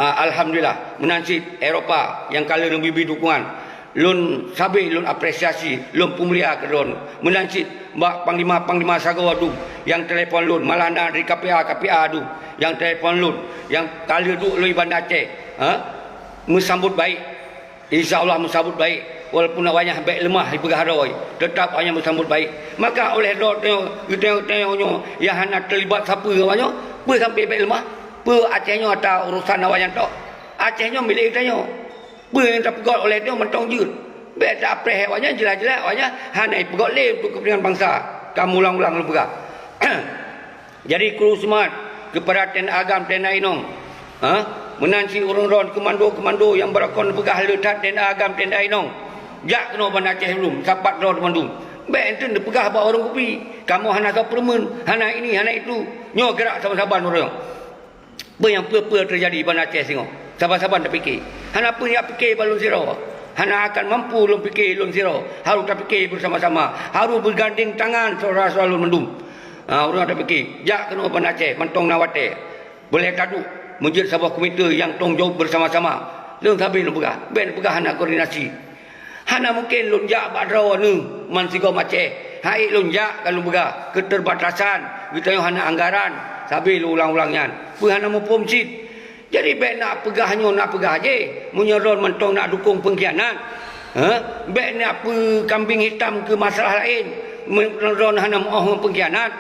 Ah, alhamdulillah, meunan cit Eropa nyang ka lheueh neubi dukungan. Lôn sabe lôn apresiasi, lôn peumulia keu droeneuh. Meunan cit bak panglima-panglima sagoe dum nyang telepon lôn, malah na dari K P A, K P A dum nyang telepon lôn, nyang ka lheueh duek lôn i Banda Aceh, ha? Meusambot baik. Insya Allah meusambot baik. Walaupun awaknyan bèk leumah jipeugah droe, teutap awaknyan meusambot baik. Maka oleh droe tanyoe, geutanyoe, geutanyoe nyoe nyang hana teulibat sapeue ngon awaknyoe, peue sampoe bèk leumah? Peue Aceh nyoe ata urosan awaknyan tok? Aceh nyoe milék geutanyoe. Peue nyang tapeugöt oleh nyoe mantong jeuet. Bèk tapreh awaknyan, jeulaih-jeulaih awaknyan hana jipeugöt lé untuk keupeuntengan bansa. Ka meuulang-ulang lôn peugah. Jadi, kru seumangat keupada TNA agam, TNA inong. Ha? Meunan cit ureuëng droen, komando-komando nyang beulakon peugah le that TNA agam, TNA inong. Jak keunoe Banda Aceh lom, sapat droe teumandum. Bèk enteuk neupeugah bak warông kupi, kamoe hana soe peureumeun, hana ini, hana itu. Nyoe geurak saban-saban ureuëng. Peue nyang peue-peue teujadi Banda Aceh singoh, saban-saban tapike. Hana peue jak pike bak lôn sidroe. Hana akan mampu lôn pike lôn sidroe. Harôh tapike beusama-sama. Harôh beugandeng tangan syedara-syedara lôn mandum. Ha, ureuëng tapike, jak keunoe Banda Aceh, mantong na watèe. Boleh taduek meujeuet saboh komite nyang tanggung jaweueb beusama-sama. Lôn sabe lôn peugah, bèk neupeugah hana koordinasi. Hana mungken lôn jak bak droeneuh man sigom Aceh. Hai lôn jak ka lôn peugah, keuteubatasan, geutanyoe hana anggaran, sabe lôn ulang-ulang nyan. Peue hana muphom cit? Jadi bèk na peugah nyoe, na peugah jéh, meunyoe droen mantong na dukong peungkhianat. Heh? Bèk na peukambing hitam keu masalah laén, meunyoe droen hana meu'oh ngon peungkhianat.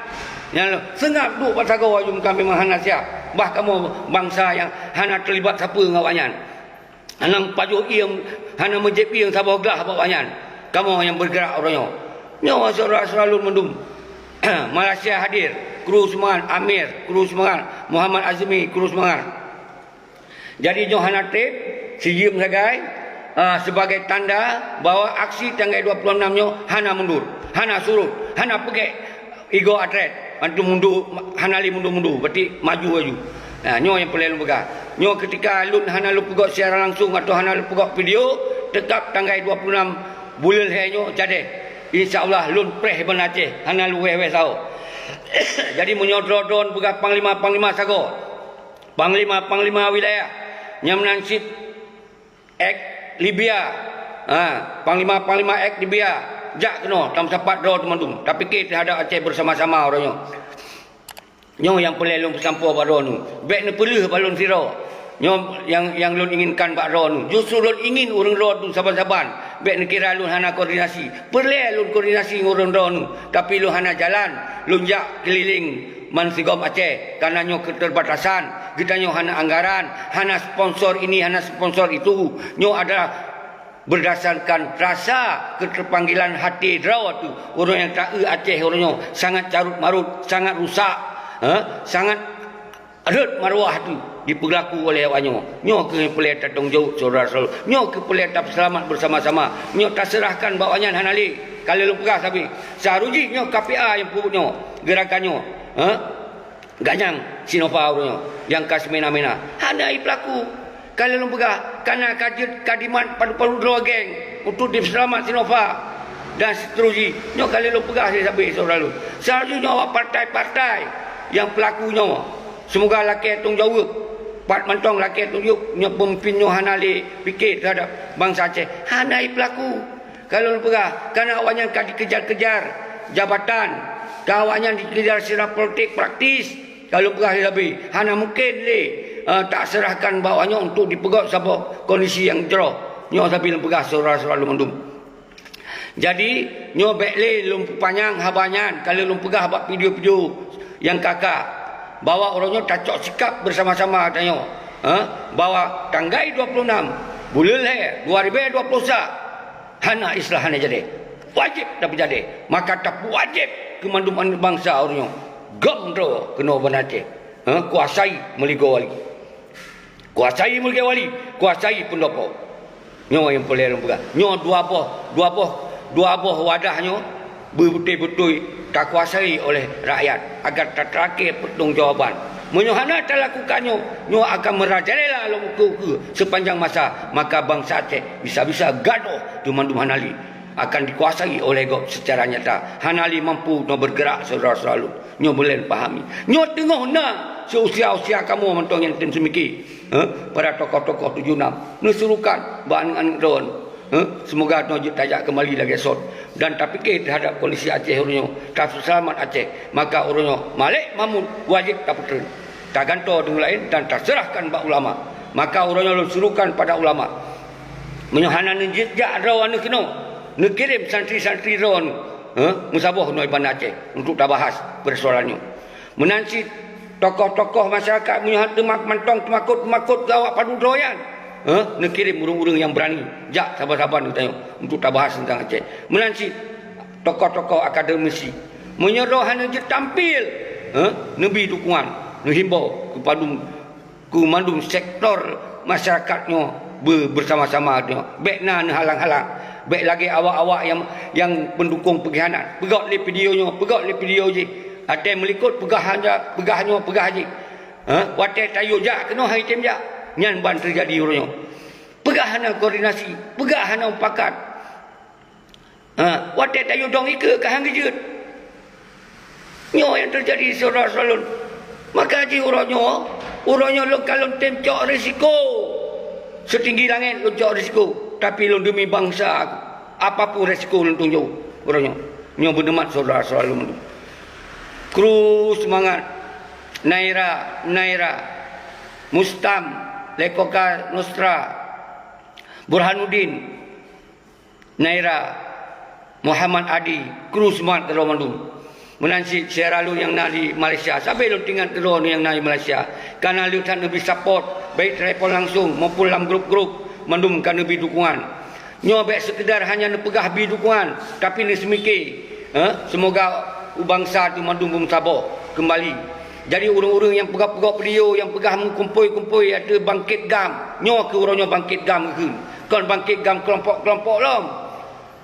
Nyan lom, seungab duek bak sagoe aju meuka memang hana siab. Bah kamoe bansa nyang hana teulibat sapeue ngon awaknyan. Hana meupajoh ié, hana meujieb ié saboh glah bak awaknyan. Kamoe nyang beugeurak uroe nyoe. Nyoe syedara-syedara lôn mandum. Malaysia hadir, kru seumangat, Amir, kru seumangat, Muhammad Azmi, kru seumangat. Jadi nyoe hana treb, sijeuem sagai, ah, sebagai tanda bahwa aksi tanggai dua puluh enam nyoe hana mundur, hana surut, hana peugèt igoe atlet, antom mundur, hana lé mundur-mundur, berarti maju laju. Nah, nyoe nyang peureulèe lôn peugah. Nyoe keutika lôn hana lôn peugöt siaran langsung atau hana lôn peugöt video, teutap tanggai dua puluh enam buleuen lhèe nyoe jadèh. Insya Allah lôn preh ban Aceh, hana lôn wèh-wèh sahoe. Jadi meunyoe droe-droe peugah panglima-panglima sagoe, panglima-panglima wilayah, nyang meunan cit ek Libya. Ha, panglima-panglima ek Libya, jak keunoe, tameusapat droe teumandum. Tapike teuhadap Aceh beusama-sama uroe nyoe. Nyoe nyang peureulèe lôn peusampoe bak droeneuh. Bèk neupeuleueh bak lôn sidroe. Nyoe nyang, nyang lôn inginkan bak droeneuh. Justru lôn ingin ureueng droeneuh saban-saban. Bèk neukira lôn hana koordinasi. Peureulèe lôn koordinasi ngon ureueng droeneuh. Tapi lôn hana jalan. Lôn jak keulileng man sigom Aceh, kareuna nyoe keuteubatasan, geutanyoe hana anggaran, hana sponsor ini, hana sponsor itu. Nyoe adalah beurdasarkan rasa keuteupanggilan até droe teuh. Ureueng nyang taeu Aceh uroe nyoe sangat carut-marut, sangat rusak, eh, sangat rhot maruah teuh dipeulaku oleh awak nyoe. Nyoe keuh peureulèe tatanggung jaweueb, syedara-syedara. Nyoe keuh peureulèe tapeuseulamat beusama-sama. Nyoe taseurahkan bak awak nyan hana lé. Ka lheueh lôn peugah sabe. Seuharôh jih nyoe K P A nyang peubuet nyoe, geurakan nyoe. Eh? Ganyang Sinova uroe nyoe nyang ka simena-mena. Hana jipeulaku. Ka lheueh lôn peugah, kareuna ka jeuet ka dimat padub-padub droe geng untuk dipeuseulamat Sinova dan seuterusjih. Nyoe ka lheueh lôn peugah sabe-sabe syedara lôn. Seuharôh jih nyoe awak partai-partai nyang peulaku nyoe, seumoga lakèe tanggung jaweueb. Pat mantong lakèe tanggung jaweueb nyoe peumimpin nyoe hana lé pike teuhadap bansa Aceh. Hana jipeulaku. Ka lôn peugah, kareuna awak nyan ka dikejar-kejar jabatan, ka awak nyan dikejar secara politik praktis. Ka lôn peugah lé sabe, hana mungken lé, eh, taseurahkan bak awak nyoe untuk dipeugöt saboh kondisi nyang jroh. Nyoe sabe lôn peugah syedara-syedara lôn mandum. Jadi, nyoe bèk lé lôn peupanyang haba nyan, ka lheueh lôn peugah bak video-video nyang ka-ka, bahwa uroe nyoe tacok sikap beusama-sama tanyoe, eh, bahwa tanggai dua puluh enam buleuen lhèe dua ribèe dua puluh sa, hana istilah hana jadèh. Wajéb tapeujadèh. Maka tapeuwajéb keu mandum aneuk bansa uroe nyoe. Gom droe keunoe Banda Aceh. Ha, kuasai meuligoe wali. Kuasai meuligoe wali, kuasai peundopo. Nyoe nyang peureulèe lôn peugah. Nyoe dua boh, dua boh, dua boh wadah nyoe beubeutôi-beutôi takuasai oleh rakyat agar tateurakèe peutanggung jawaban. Meunyoe hana talakukan nyoe, nyoe akan meurajalela lom ukeue-ukeue seupanjang masa, maka bansa Aceh bisa-bisa gadôh teumandum hana lé akan dikuasai oleh gob seucara nyata. Hana lé mampu nyoe beugeurak syedara-syedara lôn. Nyoe beulèe pahami. Nyoe teungoh na seuusia-usia kamoe mantong nyang tem seumiki. Heh, para tokoh-tokoh tujoh nam. Neusurukan bak aneuk-aneuk droen. Heh, seumoga nyoe jeuet tajak keumali lagèe sot. Dan tapike teuhadap kondisi Aceh uroe nyoe. Tapeuseulamat Aceh. Maka uroe nyoe Malek Mahmud wajéb tapeutreun. Tagantoe deungon laén dan taseurahkan bak ulama. Maka uroe nyoe lôn surukan pada ulama. Meunyoe hana neujak droeneuh keunoe, neukirém santri-santri droeneuh, heh, meusaboh keunoe Banda Aceh untuk tabahas peursoalan nyoe. Meunan cit Tokoh-tokoh masyarakat meunyoe hana teumak-, mantong teumakot-teumakot keu awak padub droe nyan, heh, neukirém ureuëng-ureuëng nyang beurani jak saban-saban geutanyoe untuk tabahas teuntang Aceh. Meunan cit tokoh-tokoh akademisi, meunyoe droe hana jeuet tampil, heh, neubi dukungan, neuhimbau keu padum, keu mandum sektor masyarakat nyoe be-, beusama-sama nyoe. Bék na neuhalang-halang. Bék lagée awak-awak nyang, nyang peundukung peungkhianat. Peugét lé video nyoe, peugét lé video jih. Até meulikot peugah hana, peugah nyoe, peugah jih. Ha? Watée tayue jak keunoe hai tem jak. Nyan ban teujadi uroe nyoe. Peugah hana koordinasi, peugah hana mupakat. Ha, watée tayue dong ikeue ka han geujeuet. Nyoe nyang teujadi syedara-syedara lôn. Maka jih uroe nyoe, uroe nyoe lôn ka lôn tem cok risiko seutinggi langét lôn cok risiko, tapi lôn deumi bansa aku. Apapun risiko lôn tunjok uroe nyoe. Nyoe beuneumat syedara-syedara lôn. Kru seumangat. Naira, Naira. Mustam, Lekoka Nostra. Burhanuddin. Naira, Muhammad Adi, kru seumangat keudroe mandum. Meunan cit syedara lôn nyang na di Malaysia, sabe lôn teuingat keudroe nyang na di Malaysia. Kana lheueh that neubi support, baik telepon langsung maupun lam grup-grup, mandum ka neubi dukungan. Nyoe bék seukeudar hanya neupeugah bi dukungan, tapi neuseumike, eh, seumoga u bansa teuh mandum beumeusaboh keumbali. Jadi ureuëng-ureuëng nyang peugah-peugah video, nyang peugah meukumpôi-kumpôi ateueh bangkét GAM, nyoe keuh uroe nyoe bangkét GAM geukheun. Kon bangkét GAM keulompok-keulompok lom.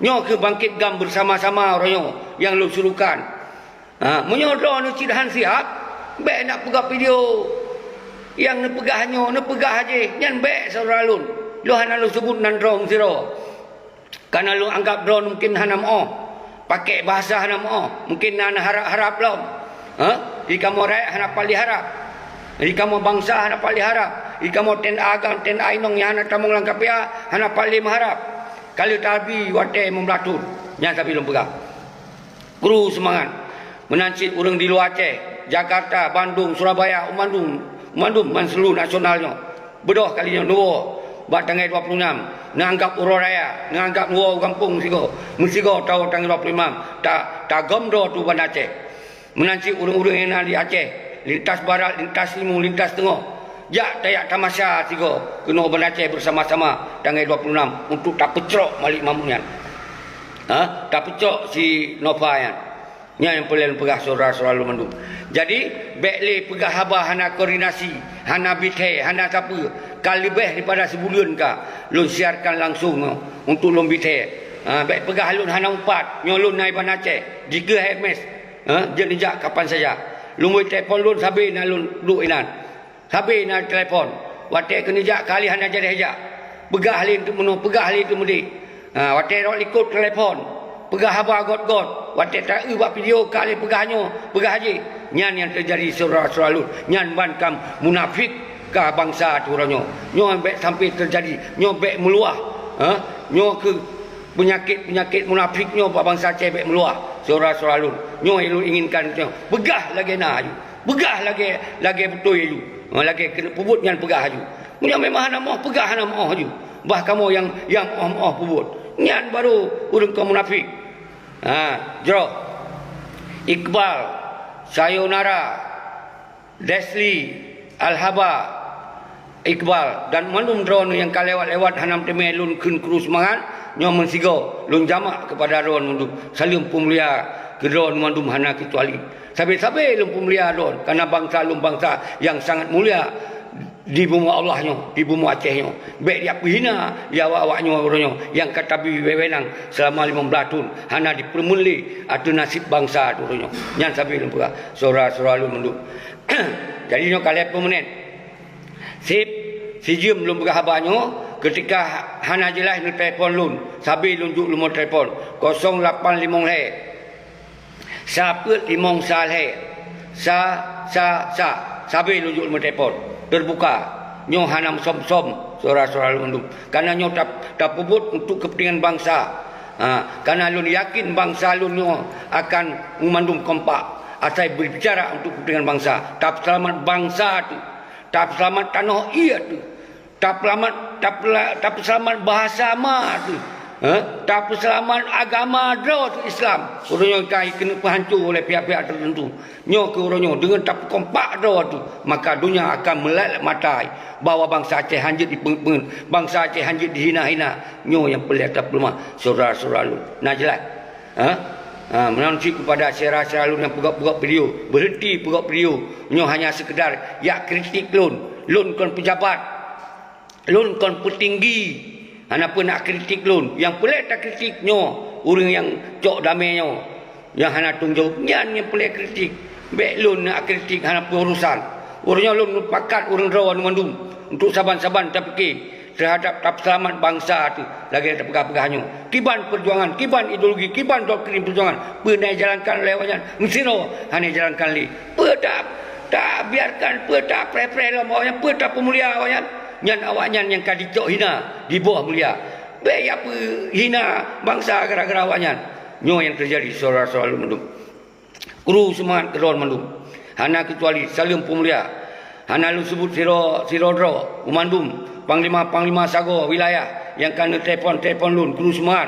Nyoe keuh bangkét GAM beusama-sama uroe nyoe nyang lôn surukan. Ha, meunyoe droeneuh cit han siab, bék nak peugah video nyang neupeugah nyoe, neupeugah jih, nyan bék syedara lôn. Lôn hana lôn seubut nan droe meusidroe. Kana lôn anggab droeneuh mungken hana meu'oh, pakék bahasa hana meu'oh, mungken na neuharab-harab lom. Ha? Di kamoe rakyat hana paléh harab. Di kamoe bansa hana paléh harab. Di kamoe T N A agam, T N A inong nyang hana tamong lam kafia, hana paléh meuharab. Ka lheueh tabi watée meublathon, nyan sabe lôn peugah. Kru seumangat. Meunan cit ureuëng di luwa Aceh, Jakarta, Bandung, Surabaya, u mandum, u mandum ban seuluruh nasional nyoe. Beudôh kali nyoe neuwoe bak tanggai dua puluh enam, neuanggab uroe raya, neuanggab neuwoe u gampông sigoe, meusigoe tawoe tanggai dua puluh enam, ta-, tagom droe teuh Banda Aceh. Meunan cit ureuëng-ureuëng nyang na di Aceh, lintas barat, lintas timu, lintas teungoh, jak tajak tamasa sigoe keunoe Banda Aceh beusama-sama tanggai dua puluh enam untuk tapeucrok Malik Mahmud nyan. Ha? Tapeucrok si Nova nyan. Nyan nyang peureulée lôn peugah syedara-syedara lôn mandum. Jadi, bék lé peugah haba hana koordinasi, hana bithée, hana sapeue. Ka leubeh daripada sibuleuen ka lôn siarkan langsung nyoe untuk lôn bithée. Ha, bék peugah lôn hana mupat, nyoe lôn na i Banda Aceh, dikeue H M S. Ha, jeuet neujak kapan saja. Lôn bri telepon lôn sabe na lôn duek inan. Sabe na telepon. Watée keuneuk jak kali hana jadeh jak. Peugah lé teuk meunoe, peugah lé teuk meudéh. Ha, watée rot likot telepon, peugah haba gét-gét. Watée ta-eu bak video ka lé peugah nyoe, peugah jih. Nyan nyang teujadi syedara-syedara lôn. Nyan ban ka munafék ka bansa teuh uroe nyoe. Nyoe bék sampai teujadi. Nyoe bék meuluwah. Ha? Nyoe keuh peunyakét-peunyakét munafék nyoe bak bansa Aceh bék meuluwah. Syedara-syedara lôn. Nyoe nyang lôn inginkan nyoe. Peugah lagée na aju. Peugah lagée, lagée beutôi aju. Ha, lagée keuneuk peubuet nyan peugah aju. Meunyoe memang hana moh, peugah hana moh aju. Bah kamoe nyang, nyang moh-moh peubuet. Nyan baru ureuëng kon munafék. Ha, jroh. Iqbal, Sayonara, Desli, Alhaba, Iqbal dan mandum droeneuh nyang ka lewat-lewat hana meuteumé lôn kheun kru seumangat, nyoe meusigoe lôn jamak keupada droeneuh mandum. Saleuem peumulia keu droeneuh mandum hana keucuali. Sabe-sabe lôn peumulia droeneuh, kareuna bansa lôn bansa nyang sangat mulia di bumoe Allah nyoe, di bumoe Aceh nyoe. Bék jak peuhina lé awak-awak nyoe uroe nyoe nyang ka tabi wewenang seulama limong blaih thon, hana jipeureumeuet lé ateueh naseb bansa uroe nyoe. Nyan sabe lôn peugah, syedara-syedara lôn mandum. Jadi nyoe ka lhée ploh menit. Seb, sijeuem lôn peugah haba nyoe, keutika hana jeulaih neutelepon lôn, sabe lôn jok nomor telepon, kosong lapan limong lhée, sa peuet limong sa lhée, sa, sa, sa, sabe lôn jok nomor telepon. Teubuka. Nyoe hana meusom-som, syedara-syedara lôn mandum. Kareuna nyoe tap-, tapeubuet untuk keupeuntengan bansa. Ha, kareuna lôn yakin bansa lôn nyoe akan meumandum kompak asai berbicara untuk keupeuntengan bansa. Tapeuseulamat bansa teuh. Tapeuseulamat tanoh ié teuh. Tapeuseulamat, tapeula-, tapeuseulamat bahasa ma teuh. Eh, tapeuseulamat agama droe teuh Islam. Uroe nyoe ka keuneuk peuhanco lé pihak-pihak teuteuntu. Nyoe keu uroe nyoe, deungon tapeukompak droe teuh, maka donya akan meulét matai bahwa bansa Aceh hanjeuet dipeungeut-peungeut, bansa Aceh hanjeuet dihina-hina. Nyoe nyang peureulée tapeuleumah, syedara-syedara lôn. Na jeulaih? Ha? Ha, meunan cit keupada syedara-syedara lôn nyang peugah-peugah video, beureuhenti peugah video. Nyoe hanya seukeudar jak kritik lôn. Lôn kon peujabat. Lôn kon peutinggi, hana peue nak kritik lôn. Nyang peureulée takritik nyoe, ureuëng nyang cok damé nyoe, nyang hana tueng jaweueb, nyan nyang peureulée kritik. Bék lôn nak kritik, hana peue urosan. Uroe nyoe lôn meupakat ureuëng droe nyoe mandum untuk saban-saban tapike teuhadab tapeuseulamat bansa teuh lagée tapeugah-peugah nyoe. Kiban peujuangan, kiban ideologi, kiban doktrin peujuangan, peue na ijalankan lé awaknyan? Meusidroe hana ijalankan lé. Peue ta-, tabiarkan, peue tapreh-preh lom awaknyan, peue tapeumulia awaknyan? Nyan awaknyan nyang ka jicok hina, jiboh mulia. Bék jak peuhina bansa gara-gara awaknyan. Nyoe nyang teujadi, syedara-syedara lôn mandum. Kru seumangat keudroe mandum. Hana keucuali saleuem peumulia. Hana lôn seubut sidroe, sidroe droe, u mandum panglima-panglima sagoe wilayah nyang ka neutelepon-telepon lôn, kru seumangat.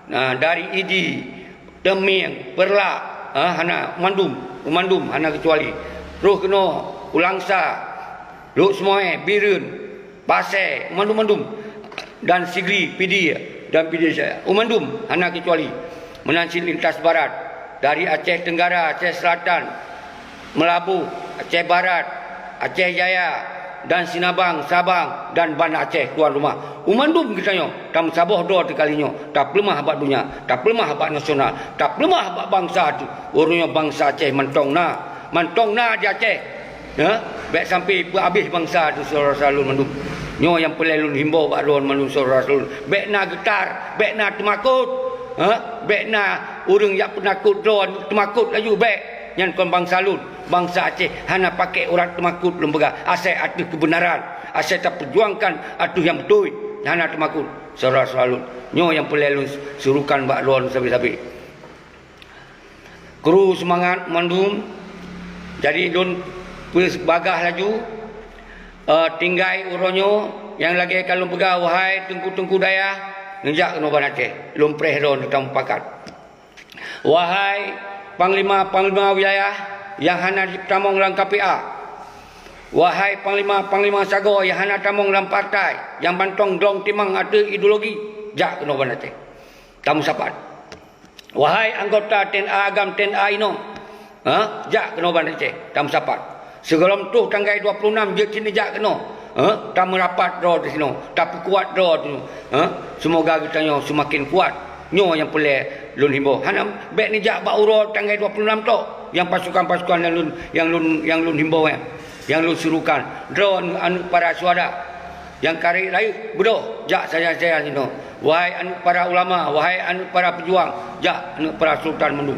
Nah, dari Idi, Teumieng, Peureulak, ha, hana mandum, u mandum hana keucuali. Troh keunoe u Langsa, Lhokseumawe, Bireuen, Pasé, mandum-mandum, dan Sigli, Pidie, dan Pidie Jaya, u mandum hana keucuali. Meunan cit lintas barat, dari Aceh Tenggara, Aceh Selatan, Meulaboh, Aceh Barat, Aceh Jaya, dan Sinabang, Sabang, dan Banda Aceh tuan rumah. U mandum geutanyoe tameusaboh droe teuh kali nyoe, tapeuleumah bak donya, tapeuleumah bak nasional, tapeuleumah bak bansa teuh. Uroe nyoe bansa Aceh mantong na, mantong na di Aceh. Ya, bék sampai peuabéh bansa teuh, syedara-syedara lôn mandum. Nyoe nyang peureulée lôn himbau bak droe mandum, syedara-syedara lôn. Bék na geutar, bék na teumakot. Ha? Bék na ureuëng jak peunakot droe teumakot laju, bék. Nyan kon bansa lôn. Bansa Aceh hana pakék urat teumakot lôn peugah, asai ateueh keubeunaran, asai tapeujuangkan ateueh nyang beutôi, hana teumakot. Syedara-syedara lôn, nyoe nyang peureulée lôn surukan bak droe sabe-sabe. Kru seumangat mandum. Jadi lôn peubagah laju, eh, tinggai uroe nyoe nyang lagée ka lôn peugah, wahai teungku-teungku dayah, neujak keunoe Banda Aceh, lôn preh droe teuh tameupakat. Wahai panglima-panglima wilayah nyang hana jipeutamong lam K P A, wahai panglima-panglima sagoe nyang hana tamong lam partai, nyang mantong dong timang ateueh ideologi, jak keunoe Banda Aceh. Tameusapat. Wahai anggota T N A agam, T N A inong, ha, jak keunoe Banda Aceh, tameusapat. Sigohlom troh tanggai dua puluh enam jeuet cit neujak keunoe, ha, tameurapat droe disinoe, tapeukuat droe disinoe, ha. Seumoga geutanyoe seumaken kuat. Nyoe nyang peureulée lôn himbau. Hana bék neujak bak uroe tanggai dua puluh enam tok, nyang pasukan-pasukan nyang lôn, nyang lôn, nyang lôn himbau nyan, nyang lôn surukan. Droe aneuëk para syuhada nyang ka rayeuk-rayeuk, beudôh jak sajan-sajan sinoe. Wahai aneuëk para ulama, wahai aneuëk para peujuang, jak aneuëk para sultan mandum,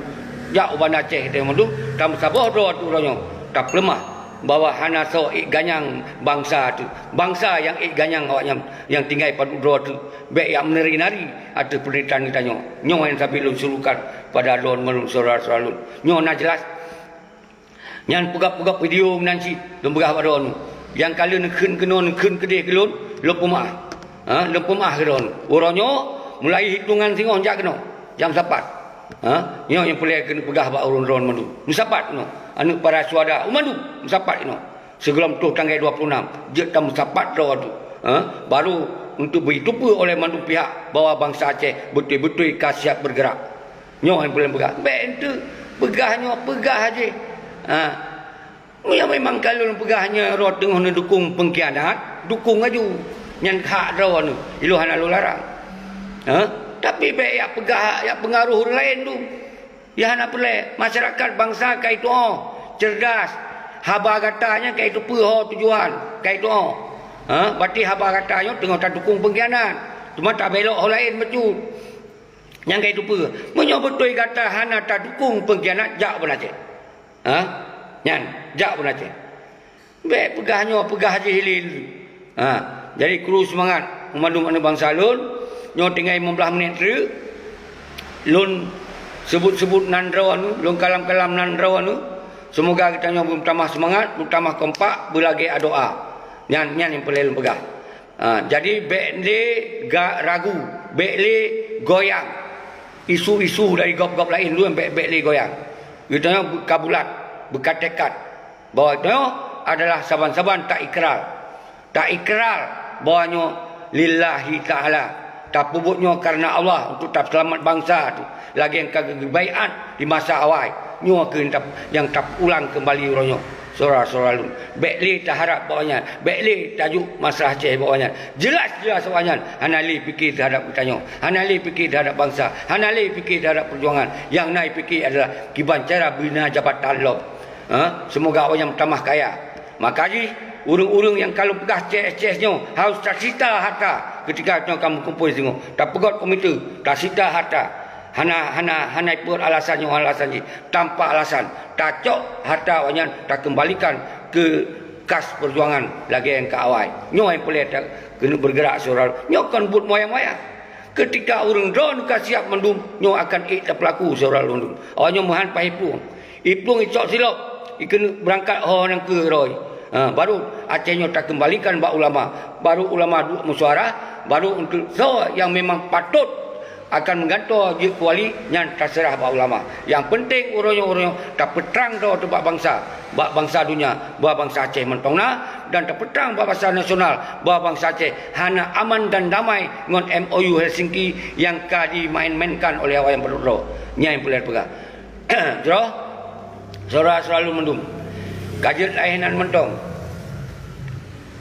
jak u Banda Aceh geutanyoe mandum, tameusaboh droe teuh uroe nyoe, tapeuleumah bahwa hana soe ék ganyang bansa teuh. Bansa nyang ék ganyang awaknyan nyang tinggai padub droe teuh, bék jak meunari-nari ateueh peurintah geutanyoe. Nyoe nyang sabe lôn surukan pada droe mandum, syedara-syedara lôn. Nyoe na jeulaih. Nyan peugah-peugah video meunan cit lôn peugah bak droeneuh. Nyang ka lheueh neukheun keunoe, neukheun keudeh keu lôn, lôn peumeu'ah. Ha, lôn peumeu'ah keu droeneuh. Uroe nyoe mulai hitongan singoh jak keunoe, jam sapat. Ha, nyoe nyang peureulée keuneuk peugah bak ureuëng droeneuh mandum. Meusapat keunoe, aneuëk para syuhada, u mandum meusapat keunoe. Sigohlom troh tanggai dua puluh enam jeuet tameusapat droe teuh. Ha, baru untuk beuteupeue oleh mandum pihak bahwa bansa Aceh beutôi-beutôi ka siap bergerak. Nyoe nyang peureulée peugah. Bék enteuk peugah nyoe, peugah aja. Ha. Meunyoe memang ka lôn peugah nyoe droe teungoh neudukong peungkhianat, dukong laju. Nyan hak droeneuh, ilôn hana lôn larang. Ha? Tapi bék jak peugah, jak peungaroh ureuëng laén tu. Ya hana peureulée, masyarakat bansa ka itu'oh, cerdas. Haba gata nyan ka iteupeue ho tujuan, ka itu'oh. Ha? Berarti haba gata nyoe teungoh tadukong peungkhianat. Teuma tabelok ho laén bacut. Nyang ka iteupeue, meunyoe beutôi gata hana tadukong peungkhianat, jak u Banda Aceh. Ha? Nyan, jak u Banda Aceh. Bék peugah nyoe, peugah jih hiléh. Ha, jadi kru seumangat, mandum aneuëk bansa lôn. Nyoe tinggai limong blaih menit treuk. Lôn seubut-seubut nan droeneuh, lôn kalam-kalam nan droeneuh. Seumoga geutanyoe beumeutamah seumangat, beumeutamah kompak, beulagée adoa. Nyan, nyan nyang peureulée lôn peugah. Ha, jadi bék lé ga-, ragu. Bék lé goyang isu-isu dari gob-gob laén, lôn bék, bék lé goyang. Geutanyoe beukabulat, beukatekat bahwa tanyoe adalah saban-saban taikrar. Taikrar bahwa nyoe lillahi ta'ala. Tapeubuet nyoe karena Allah untuk taseulamat bansa tu. Lagée nyang ka geubaiat di masa awai. Nyoe keuh nyang tap-, nyang tapeuulang keumbali uroe nyoe. Syedara-syedara lôn, bék lé taharab bak awaknyan, bék lé tajok masalah Aceh bak awaknyan. Jeulaih-jeulaih awaknyan hana lé pike teuhadab geutanyoe, hana lé pike teuhadab bansa, hana lé pike teuhadab peujuangan. Nyang na jipike adalah kiban cara beuna jabatan lom. Ha? Seumoga awaknyan meutamah kaya. Maka jih, ureuëng-ureuëng nyang ka lôn peugah Aceh-Aceh nyoe harôh tasita hareuta keutika nyoe ka meukumpôi singoh. Tapeugot komite, tasita hareuta. Hana, hana, hana jipeugot alasan nyoe, alasan jih. Tanpa alasan, tacok hareuta awaknyan takeumbalikan keu kas peujuangan lagée nyang ka awai. Nyoe nyang peureulée ta-, keuneuk beugerak syedara. Nyoe kon buet moyang-moyang. Keutika ureuëng droeneuh ka siab mandum, nyoe akan ék tapeulaku syedara lôn. Awaknyoe meuhan paih plueng. Iplueng icok silop, ikeuneuk beurangkat ho nyang keu roe. Ha, baru Aceh nyoe takeumbalikan bak ulama. Baru ulama duek meusyuara, baru untuk soe nyang memang patot akan meugantoe jeuet keu wali, nyan taseurah bak ulama. Nyang peunteng uroe nyoe, uroe nyoe tapeutrang droe teuh bak bansa, bak bansa donya, bahwa bansa Aceh mantong na, dan tapeutrang bak bansa nasional bahwa bansa Aceh hana aman dan damai ngon M O U Helsinki nyang ka dimain-mainkan oleh awaknyan padub droe. Nyan nyang peureulée peugah. Jroh, syedara-syedara lôn mandum, ka jeuet lagée nyan mantong.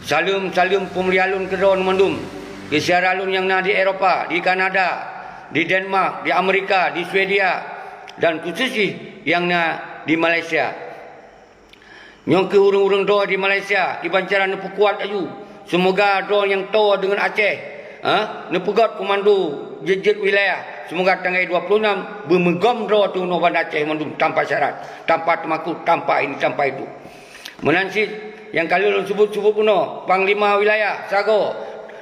Saleuem-saleuem peumulia lôn keu droeneuh mandum, keu syedara lôn nyang na di Eropa, di Kanada, di Denmark, di Amerika, di Swedia, dan khusos jih nyang na di Malaysia. Nyoe keuh ureuëng-ureuëng droe di Malaysia, kiban cara neupeukuat laju. Seumoga droe nyang toe deungon Aceh, ha, neupeugot komando jeuet-jeuet wilayah. Seumoga tanggai dua puluh enam beumeugom droe teuh nyoe Banda Aceh mandum tanpa syarat, tanpa teumakot, tanpa ini, tanpa itu. Meunan cit nyang ka lôn seubut-seubut bunoe, panglima wilayah sagoe,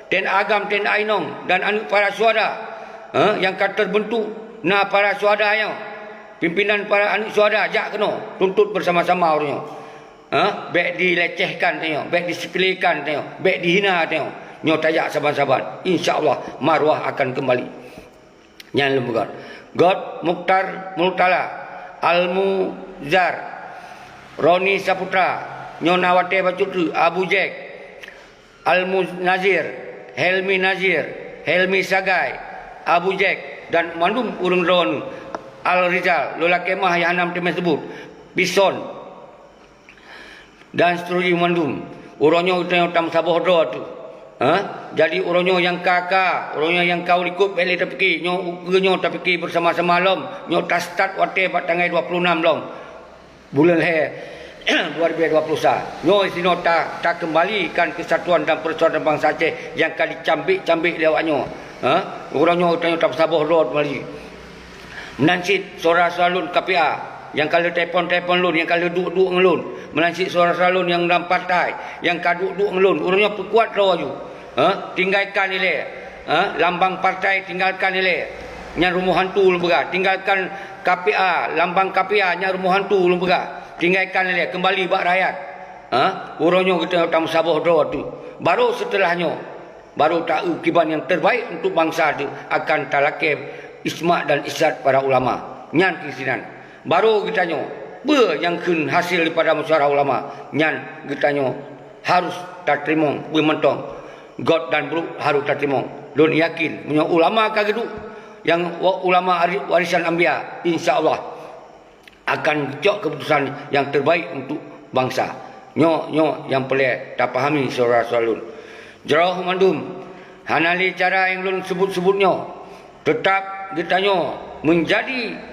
TNA Agam, TNA Inong, dan aneuëk para syuhada, ha, nyang ka teubeuntuk na para syuhada nyoe. Pimpinan para aneuëk syuhada jak keunoe, tuntot beusama-sama uroe nyoe. Ha? Bék dilecehkan tanyoe, bék disepelekan tanyoe, bék dihina tanyoe. Nyoe tajak saban-saban, insya Allah maruah akan keumbali. Nyan lôn peugah. Got Mukhtar Murtala, Al-Muzar, Roni Saputra, nyoe na watée bacut teuk, Abu Jack, Al-Munazir, Helmi Nazir, Helmi Sagai, Abu Jack, dan mandum ureuëng droeneuh, Al-Rizal, lôn lakée meu'ah nyang hana meuteumé seubut, Bison, dan seterusnya mandum. Uroe nyoe geutanyoe tameusaboh droe teuh. Ha? Jadi uroe nyoe nyang ka-ka, uroe nyoe nyang ka u likot bék lé tapike, nyoe ukeue nyoe tapike beusama-sama lom, nyoe tastart watée bak tanggai dua puluh enam lom. Buleuen lhée dua ribu dua puluh sa. Nyoe sinoe ta, takeumbalikan keusatuan dan persaudaraan bansa Aceh nyang ka dicambek-cambek lé awak nyoe. Ha? Uroe nyoe tanyoe tapeusaboh droe keumbali. Meunan cit syedara-syedara lôn K P A nyang ka lheueh telepon-telepon lôn, nyang ka lheueh duek-duek ngon lôn. Meunan cit syedara-syedara lôn nyang lam partai nyang ka duek-duek ngon lôn. Uroe nyoe peukuat droe laju. Ha? Tinggalkan ilée. Ha? Lambang partai tinggalkan ilée. Nyan rumoh hantu lôn peugah. Tinggalkan K P A, lambang K P A nyan rumoh hantu lôn peugah. Tinggalkan ilée, keumbali bak rakyat. Ha? Uroe nyoe geutanyoe tameusaboh droe teuh. Baru seuteulah nyoe, baru taeu kiban nyang terbaik untuk bansa teuh akan talakée ismat dan izzat para ulama. Nyan keuh sinan. Baru geutanyoe, peue nyang kheun hasé daripada musyawarah ulama, nyan geutanyoe harôh tateurimong peue mantong. Gét dan brok harôh tateurimong. Lôn yakin, meunyoe ulama ka geuduek, nyang wa-, ulama ari-, warisan anbiya, insya Allah akan geucok keuputosan nyang terbaik untuk bansa. Nyoe, nyoe nyang peureulée tapahami syedara-syedara lôn. Jroh mandum, hana lé cara nyang lôn seubut-seubut nyoe. Teutab geutanyoe meunjadi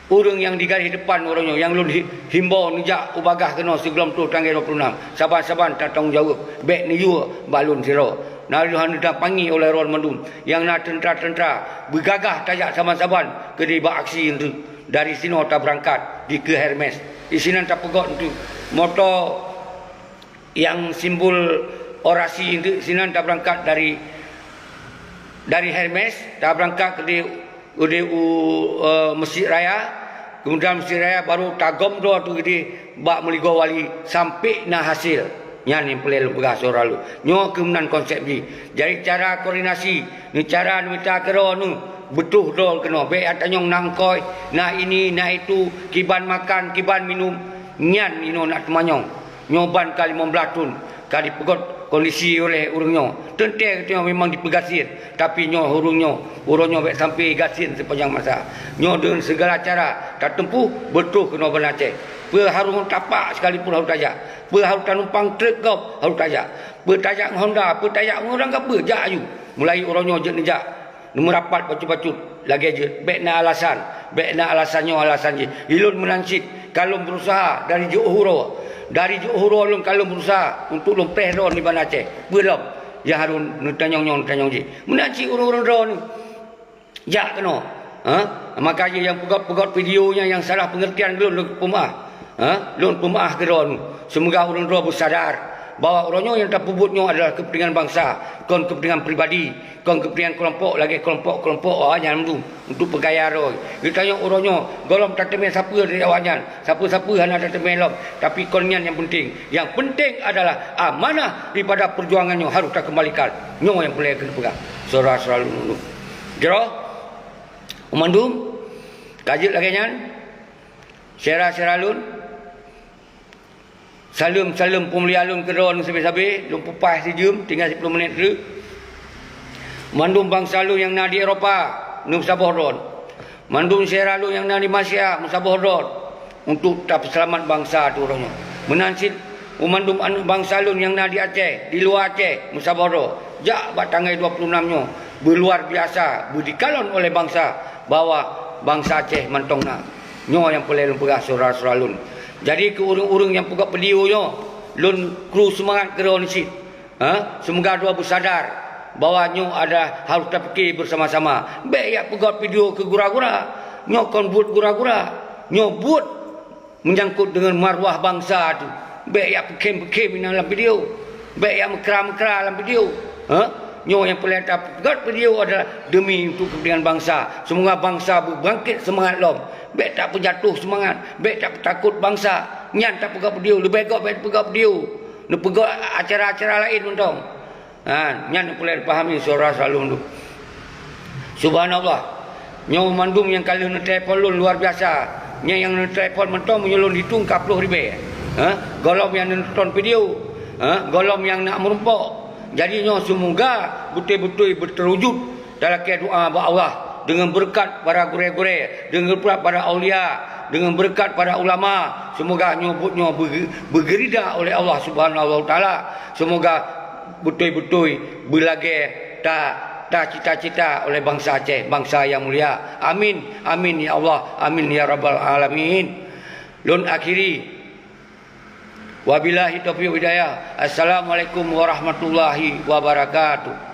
ureuëng nyang di garéh depan uroe nyoe, nyang lôn hi-, himbô neujak u bagaih keunoe sigohlom troh tanggai dua puluh enam. Saban-saban tatanggung jaweueb, bék neuyue bak lôn sidroe. Na lôn hana tapangi olée droe mandum. Nyang na teuntra-teuntra, beugagah tajak saban-saban keudeh bak aksi nyoe. Dari sinoe tabeurangkat dikeue Hermes. Di sinan tapeugot nyoe moto nyang simbol orasi nyoe, sinan tabeurangkat dari, dari Hermes, tabeurangkat keudeh, keudeh u, eh, Mesjid Raya, kemudian Mesjid Raya baru tagom droe teuh keudeh bak Meuligoe Wali sampai na hasil. Nyan nyang peureulée lôn peugah syedara lôn. Nyoe keuh meunan konsep jih. Jadi cara koordinasi, neu cara neumita keudroe neu beutôh droe keunoe. Bék atanyong na ongkoi, na ini, na itu, kiban makan, kiban minum. Nyan inoe na teumanyong. Nyoe ban ka limong blaih thon ka jipeugot kondisi oleh ureuëng nyoe. Teuntée geutanyoe memang jipeugasien, tapi nyoe ureuëng nyoe, uroe nyoe bék sampai gasien sepanjang masa. Nyoe deungon segala cara tateumpuh beutôh keunoe ban Aceh. Peue harôh tapak sekalipun harôh tajak. Peue harôh tanumpang trek gob harôh tajak. Peue tajak ngon honda, peue tajak ngon ureuëng ka peue, jak aju. Mulai uroe nyoe jeuet neujak. Neumeurapat bacut-bacut lagée jeuet. Bék na alasan. Bék na alasan nyoe alasan jih. Ilôn meunan cit ka lôn beurusaha dari jiôh uroe. Dari jiôh uroe lôn ka lôn beurusaha untuk lôn preh droe nibak Aceh. Peue lom nyang harôh neutanyong nyoe neutanyong jih. Meunan cit ureuëng-ureuëng droe nyoe. Jak keunoe. Ha? Maka jih nyang peugét-peugét video nyan nyang salah peungeurtian lôn, lôn peumeu'ah. Ha? Lôn peumeu'ah keudroe nyoe. Seumoga ureuëng droe beusadar bahwa uroe nyoe nyang tapeubuet nyoe adalah keupeuntengan bansa, kon keupeuntengan pribadi, kon keupeuntengan keulompok lagée keulompok-keulompok awaknyan mandum untuk peugaya droe. Geutanyoe uroe nyoe gohlom tateumé sapeue dari awaknyan, sapeue-sapeue hana tateumé lom, tapi kon nyan nyang peunteng. Nyang peunteng adalah amanah daripada peujuangan nyoe harôh takeumbalikan. Nyoe nyang peureulée keuneuk peugah. Syedara-syedara lôn, jroh, mandum, ka jeuet lagée nyan, syedara-syedara lôn, saleuem-saleuem peumulia lôn keudroe sabe-sabe, lôn peupaih sijeuem, tinggai siploh menit treuk. Mandum bansa lôn nyang na di Eropa, neumeusaboh droe. Mandum syedara lôn nyang na di Malaysia, meusaboh droe. Untuk tapeuseulamat bansa teuh uroe nyoe. Meunan cit u mandum aneuëk bansa lôn nyang na di Aceh, di luwa Aceh, meusaboh droe. Jak bak tanggai dua puluh enam nyoe, beuluar biasa, beudikalon oleh bansa bahwa bansa Aceh mantong na. Nyoe nyang peureulée lôn peugah syedara-syedara lôn. Jadi keu ureuëng-ureuëng nyang peugét video nyoe, lôn kru seumangat keudroe cit. Ha? Seumoga droe beusadar bahwa nyoe adalah harôh tapike beusama-sama. Bék jak peugét video keu gura-gura. Nyoe kon buet gura-gura. Nyoe buet menyangkut deungon maruah bansa teuh. Bék jak peukhém-peukhém inan lam video. Bék jak meukra-meukra lam video. Ha? Nyoe nyang peureulée tapeugét video adalah demi untuk keupeuntengan bansa. Seumoga bansa beubangkét seumangat lom. Bék tapeujatoh seumangat. Bék tapeutakot bansa. Nyan tapeugét video. Leubeh gét bék tapeugét video. Neupeugét acara-acara laén mantong. Ha, nyan peureulée pahami syedara-syedara lôn tu. Subhanallah. Nyoe mandum nyang ka lheueh neutelepon lôn luar biasa. Nyan nyang neutelepon mantong meunyoe lôn hitong ka ploh ribée. Ha, gohlom nyang neunonton video. Ha, gohlom nyang na meurumpok. Jadi nyoe seumoga beutôi-beutôi beuteurwujud talakée doa bak Allah deungon beureukat para gurée-gurée, deungon beureukat para aulia, deungon beureukat para ulama. Seumoga nyoe buet nyoe beu-, beugeurida oleh Allah Subhanahu wa Taala. Seumoga beutôi-beutôi beulagée ta-, tacita-cita oleh bansa Aceh, bansa nyang mulia. Amin, amin ya Allah, amin ya rabbal alamin. Lôn akhiri. Wabillahi taufiq wal hidayah. Assalamualaikum warahmatullahi wabarakatuh.